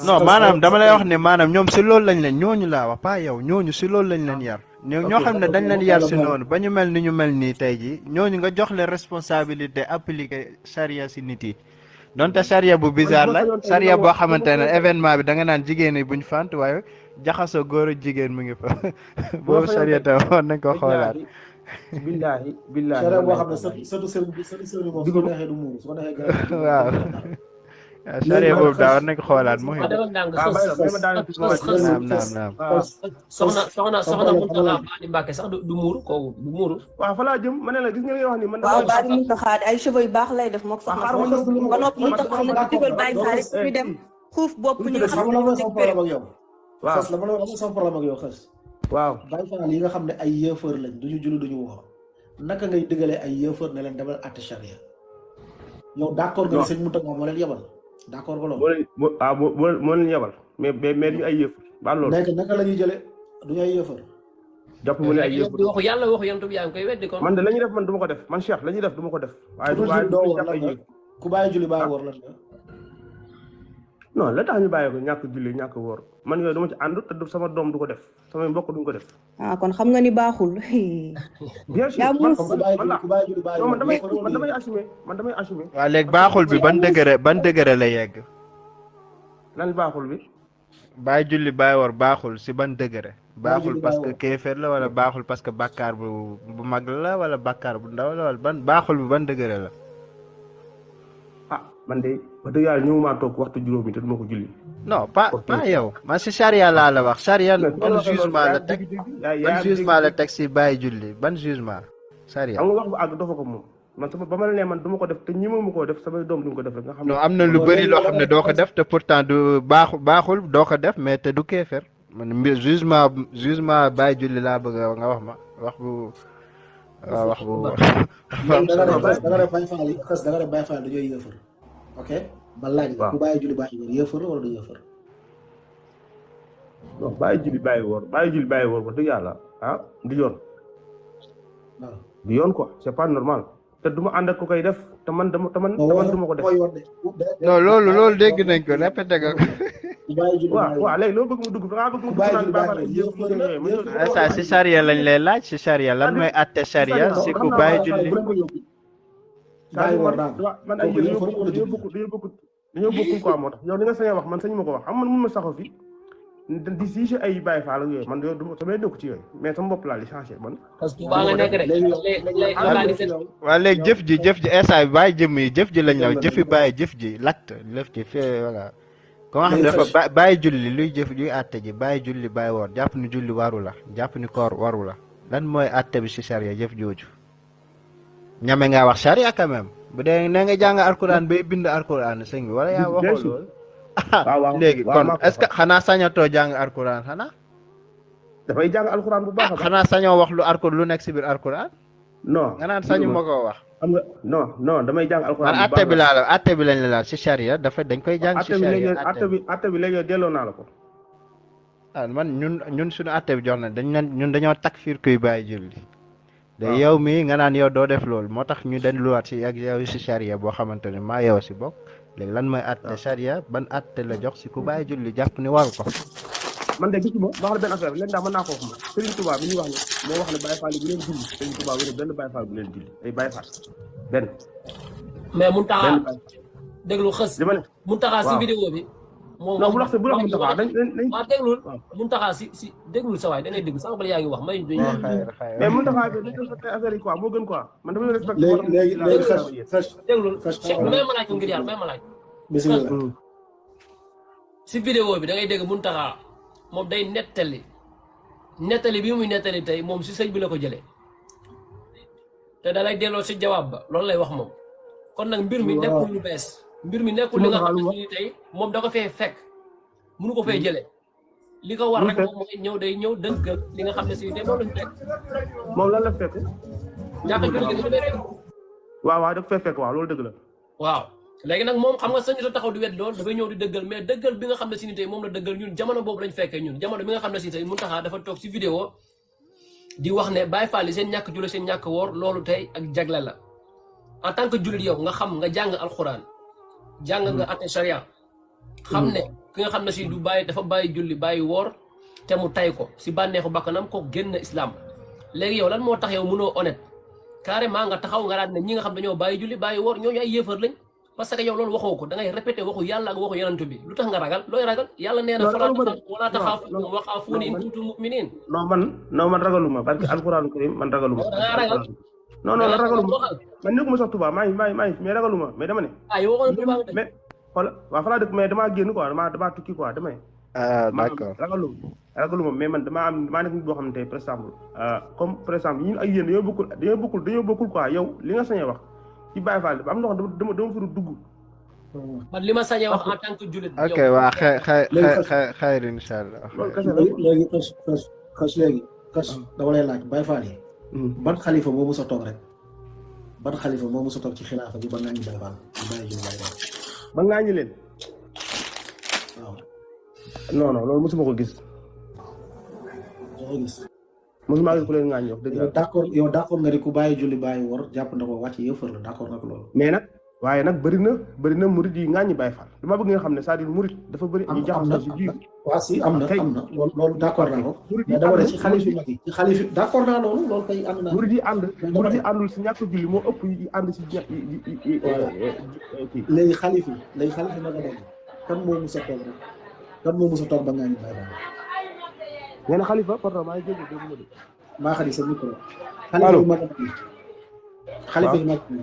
non maanaam dama lay wax ne maanaam ñoom si loolu lañ leen ñooñu laa wax pas yow ñooñu si loolu lañ leen yar ñoo xam ne dañ leen yar si noonu ba ñu mel ni ñu mel nii tey ji ñooñu nga jox leen responsabilité appliquer charia si nit yi donte charia bu bizarre la charia boo xamante ne événement bi da nga naan jigéen yi buñ fant waaye jaxasoo góor ak jigéen mu ngi fa boobu charia te war nañ ko xoolaat billahi charia boo xam ne surtout sëriñ moom su ko neexee du muuru su ko neexee waaw charia boobu daa war nañ ko xoolaat mooy naam soxna Mountakha Badi Mbacké sax du muuru kooku du muuru waaw fa laa jëm ma ne la gis nga li nga wax ni man waaw Badi Mountakha ay cheveux yu baax lay def mook soxna ba noppi Mountakha na digal Baye Fall ñu dem xuuf bopp ñu xam la mooy sama problème ak yow waaw xës la ma la sama problème ak yow xës waaw Baye Fall yi nga xam ne ay yëfër lañ duñu julli duñu woor naka ngay dëgalee ay yëfër ne leen demal àtte charia yow d'accord nga sëñ Mountakha moo leen yebal d'accord ba loolu moo leen yebal mais duñu ay yëfër ba loolu naka la ñuy jëlee duñu ay yëfër jàpp mu ne ay yëfër waxu yàlla waxu yonent bi yaa ngi koy weddi kon man de la ñuy def man du ma ko def man Cheikh la ñuy def du ma ko def waaye ku bàyyi julli bàyyi woor lan nga non la tax ñu bàyyi ko ñàkk julli ñàkk woor man yooyu dama ci ànd te sama doom du ko def samay mbokk duñ ko def kon xam nga ni baaxul bien sûr man damay assumer waaw léegi baaxul bi ban degré la yegg lan baaxul bi bàyyi julli bàyyi woor baaxul si ban degré baaxul parce que kéeféer la wala baaxul parce que bàkkaar bu mag la wala bàkkaar bu ndaw la wala ban baaxul bi ban degré la man de wax dëgg yàlla ñëwuma toog waxtu juróomi te duma ko julli non pas yow man si charia laa la wax charia ban jugement la teg ban jugement la teg si bàyyi julli ban jugement charia am nga wax bu àgg dafa ko moom man sama ba ma la ne man duma ko def te ñi ma ko def samay doom duñ ko def rek nga xam ne non am na lu bëri loo xam ne doo ko def te pourtant du baaxul doo ko def mais te du kéeféer man jugement bàyyi julli laa bëgg nga wax ma wax bu wax bu da nga def Baye Fall yi xës da nga def Baye Fall dañooy yëfër ok ba laaj la ku bàyyi julli bàyyi woor yëfër wala du yëfër non bàyyi julli bàyyi woor wax dëgg yàlla du yoon du yoon quoi c'est pas normal te du ma ànd ak ku koy def te man du ma ko def non loolu dégg nañ ko répété nga waaw léegi loolu bëgg mu dugg dangaa bëgg mu dugg naan ça si charia lañ lay laaj si charia lan mooy àtte charia si ku bàyyi julli man ay dañoo bokkul quoi moo tax yow li nga sañ wax man sañ ma ko wax xam man mun ma saxo fi di si ay Baye Fall ak yooyu man yooyu du samay dëkk ci yooyu mais sama bopp laa li changé man. parce que Touba nga nekk rek waa léegi jëf ji instant bi bàyyi jëmm yi jëf ji lañ ñëw jëfi bàyyi jëf ji lact lëf ji fee voilà ko nga xam ne dafa bàyyi julli luy jëf luy àtte ji bàyyi julli bàyyi woor jàpp ni julli waru la jàpp ni koor waru la lan mooy àtte bi si charia jëf jooju ñame nga wax charia quand même bu dee ne nga jàng alquran bay bind alquran sëñ bi wala yaa waxoo loolu léegi kon est-ce que xanaa sañatoo jàng alquran xanaa dafay jàng alquran bu baax xanaa sañoo wax lu alquran lu nekk si biir alquran non nga naan sañu ma koo wax xam nga non damay jàng alquran man atte bi laa la atte bi lañ la laal si charia dafa dañ koy jàng si charia atte bi léegi delloo naa la ko man ñun suñu atte bi jox na ñun dañoo takfir kuy bàyyi julli de yow mii nga naan yow doo def loolu moo tax ñu den luwaat si ak yow si charia boo xamante ne maa yow si bokk léegi lan mooy atte charia ban atte la jox si ku bàyyi julli jàpp ni waru ko man de gisuma wax la benn affaire leen daa mën naa ko wax ma Serigne Touba bi ñuy wax ne moo wax ne Baye Fall yi bu leen julli Serigne Touba wéne benn Baye Fall bu leen julli ay Baye Fall benn mais mun taxaa déglu xës li ma ne mun taxaa si vidéo bi moom non bu wax mun taxaa dañ waaw déglul mun taxaa si déglul sa waay da ngay déglu sànq bala yaa ngi wax may mais mun taxaa bi dañ respecté affaire yi quoi moo gën quoi man dama respecté léegi xës déglul may ma laaj ko ngir yàlla may ma laaj bismillah si vidéo bi da ngay dégg mun taxaa moom day nettali bi muy nettali tey moom si sëñ bi la ko jëlee te da lay delloo si jawaab ba loolu lay wax moom kon nag mbir mi nekkul lu bees mbir mi nekkul li nga xam ne ni tey moom da ko fee fekk mënu ko fee jëlee li ko war rek moom mooy ñëw day ñëw dëggal li nga xam ne si tey moom lañu fekk moom lan la fekk jàkka julli gi dafa fekk waaw da ko fee fekk waaw loolu dëgg la waaw léegi nag moom xam nga sañu ta taxaw di wet loolu dafay ñëw di dëggal mais dëggal bi nga xam ne si ni tey moom la dëggal ñun jamono boobu lañ fekkee ñun jamono bi nga xam ne si tey mun taxaa dafa toog si vidéo di wax ne Baye Fall yi seen ñàkk julli seen ñàkk woor loolu tey ak jagle la en tant que jullit yow nga xam nga jàng alxuraan jàng nga atte charia xam ne ki nga xam ne si du bàyyi dafa bàyyi julli bàyyi woor te mu tay ko si bànneexu bakkanam ko génn islam léegi yow lan moo tax yow mënoo honnête carrément nga taxaw nga daan ne ñi nga xam dañoo bàyyi julli bàyyi woor ñooñu ay yéefar lañ parce que yow loolu waxoo ko da ngay répété waxu yàlla ak waxu yonent bi lu tax nga ragal looy ragal yàlla nee na wala taxaafu wa xaafuuni in kuntum mu'minin non man ragaluma parce que alxuraanu karim man ragaluma da nga ragal non ragaluma man nekkuma sax Touba maa ngi mais ragaluma mais dama ne yow waxoon Touba nga mais xool waaw fa laa dëkk mais damaa génn quoi damaa tukki quoi dama ne d'accord ragaluma mais man damaa nekk nit boo xam ne tey par exemple comme par exemple ñun ak yéen dañoo bokkul quoi yow li nga sañee wax ci Baye Fall am na loo xam dama fa dugg. man li ma sañee wax en tant que jullit. ok waa xayr incha allah. léegi xas dama lay laaj Baye Fall yi. ban xalifa moo mës a toog rek ban xalifa moo mës a toog ci xilaafa bi ba ngaañu Baye Fall di bàyyi jiw Baye Fall. ba ngaañu leen. waaw. non loolu mosuma ko gis. mosuma gis ku leen ngaañ wax dëgg yàlla. yow d'accord nga ni ku bàyyi julli bàyyi wor jàpp na ko wàcc yëfër la d'accord nga ko loolu. mais nag waaye nag bëri na murid yi ngaañi Baye Fall dama bëgg nga xam ne c'est-à-dire murid dafa bëri ñu jaxasoo si biir. waaw si am na loolu d'accord naa ko. mais dama ne ci xalif yu mag yi ci xalif d'accord naa loolu kay ànd naa. murid yi àndul si ñàkk julli moo ëpp yi ànd si léegi xalif yi ma nga dégg kan moo mus a toog rek kan moo mus a toog ba ngaañi Baye Fall. ngeen xalifa pardon maa ngi dégg ma de. maa xadi sa micro. xalifa yu mag yi xalifa yu mag yi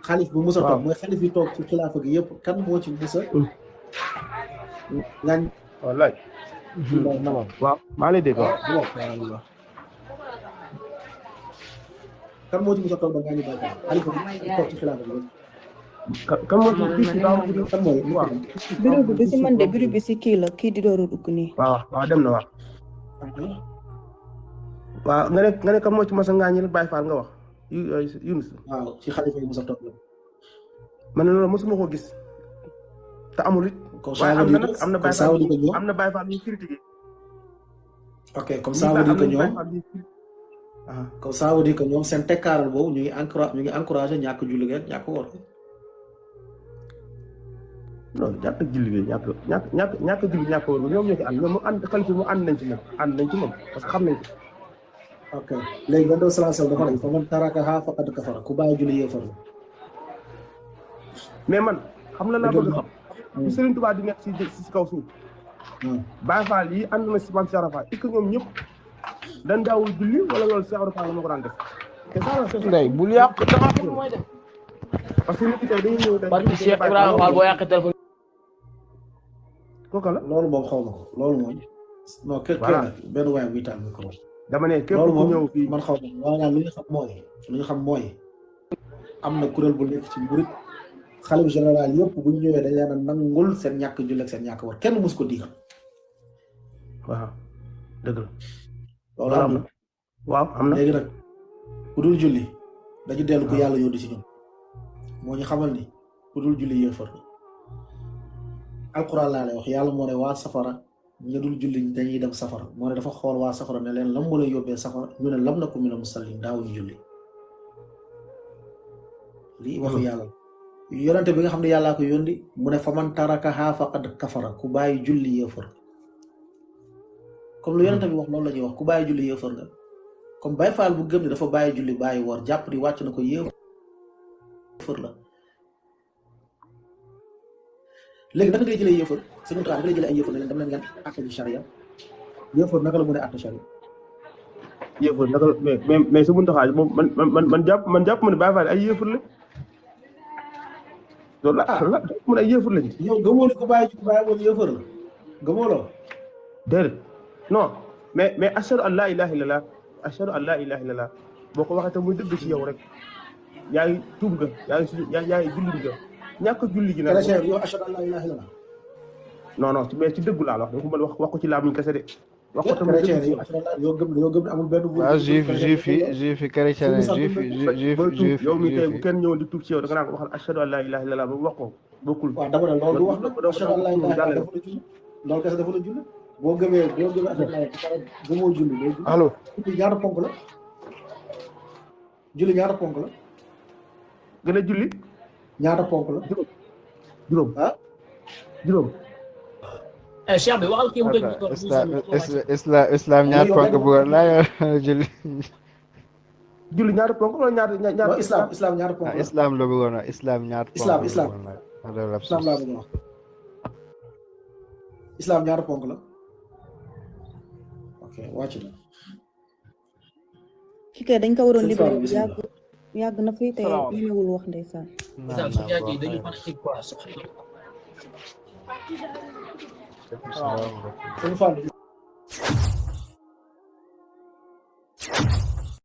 xalif bu mus a toog mooy xalif yi toog ci xilaafa gi yëpp kan moo ci mus a ngaañ. wallaay. waaw maa lay dégg waaw. kan moo ci mus a toog ba ngaañi Baye Fall xalifa bi toog ci xilaafa gi yëpp. kan moo ci kan mooy. bureau bi si man de bureau bi si kii la kii di door a dugg nii. waaw dem na waaw. waaw nga ne kan moo ci mos a ngaañi Baye Fall nga wax Yunus. waaw ci xalifa yi mos a toog la. man loolu mosuma ko gis te amul it. waaye am na Baye Fall yu critiqué. ok comme ça veut dire que ñoom comme ça veut dire que ñoom seen tekkaaral boobu ñu ngi encouragé ñàkk julli ngeen ñàkk woor. non ñàkk julli ngeen ñàkk julli ñàkk woor ñoom ñoo ci ànd ñoom ànd xalifa mu ànd nañ ci moom parce que xam nañ ko. ok léegi nga doon salaasal dafa ne fa man tarakaha faqad kafara ku bàyyi julli yéefar la. mais man xam la laa bëgg xam. bu Serigne Touba di nekk si kaw suuf Baye Fall yi ànd na si Mame Cheikh Ibra Fall est-ce que ñoom ñëpp dañ daawul julli wala loolu Cheikh Ibra Fall la ma ko daan def te ça ndey bul yàq dama xam mooy def parce que nit ki tey dañuy ñëw tey parce que Cheikh Ibrahima Fall boo yàqee téléphone kooka la loolu moom xaw ma ko loolu mooy non kenn benn waay buy taal micro dama ne képp loolu ku moom ñëw fii man xaw ma maanaam li nga xam mooy am na kuréel bu nekk ci murit xalif général yëpp bu ñu ñëwee dañ leen a nangul seen ñàkk julli ak seen ñàkk war kenn mus ko digal waaw dëgg la loolu am na waaw am na léegi nag ku dul julli dañu dellu ko yàlla yónni si ñun moo ñu xamal ni ku dul julli yéefar alquran laa lay wax yàlla moo ne waa safara ñu dul julli dañuy dem safara moo ne dafa xool waa safara ne leen lam mën a yóbbee safara ñu ne lam na ko mina musallin daawuñu julli lii waxu yàlla yonente bi nga xam ne yàllaa ko yónni mu ne fa man tarakaha faqad kafara ku bàyyi julli yéefar comme lu yonente bi wax loolu la ñuy wax ku bàyyi julli yéefar nga comme Baye Fall bu gëm ni dafa bàyyi julli bàyyi woor jàpp ni wàcc na ko yéefar la léegi naka ngay jëlee yéefar suñu naka ngay jëlee ay yéefar ne leen dem leen ngeen àtte ji charia yéefar naka la mën a àtte charia yéefar naka la mais su mun taxaaj moom man jàpp ma ne Baye Fall ay yéefar la loolu la mun ay yéefar lañ yow gëmoo ni ko bàyyi woon yéefar la gëmoo loolu déedéet non mais ashhadu an laa ilaha illallah ashhadu an laa ilaha illallah boo ko waxee tam muy dëgg ci yow rek yaa ngi tuub nga yaa ngi julli nga ñàkk julli gi nag yow ashhadu an laa ilaha illallah non mais ci dëggu laa la wax dafa wax ko ci laamuñ kese de wax ko tam yow gëm ne amul benn waaw juif yi chrétien juif yow mi tey bu kenn ñëwoon di tuub ci yow da nga naan ko waxal ashhadu an laa ilaha illallah ba wax ko bokkul waaw dama ne loolu du wax na ashhadu an laa ilaha illallah dafa la julli loolu kese dafa la julli boo gëmee gëmoo julli day julli allo julli ñaata ponk la julli ñaata ponk la gën a julli ñaata ponk la juróom juróom Cheikh bi waxal kii mu tëj islam ñaata ponk bu laa julli julli ñaata ponk wala ñaata islam ñaata ponk la islam la bëggoon wax islam ñaata ponk islam laa bëgg wax islam ñaata ponk la ok wàcc na ki kay dañ ko waroon libéré yàgg na fi te ñëwul wax ndeysaan dañu fanatique quoi sëñ Fall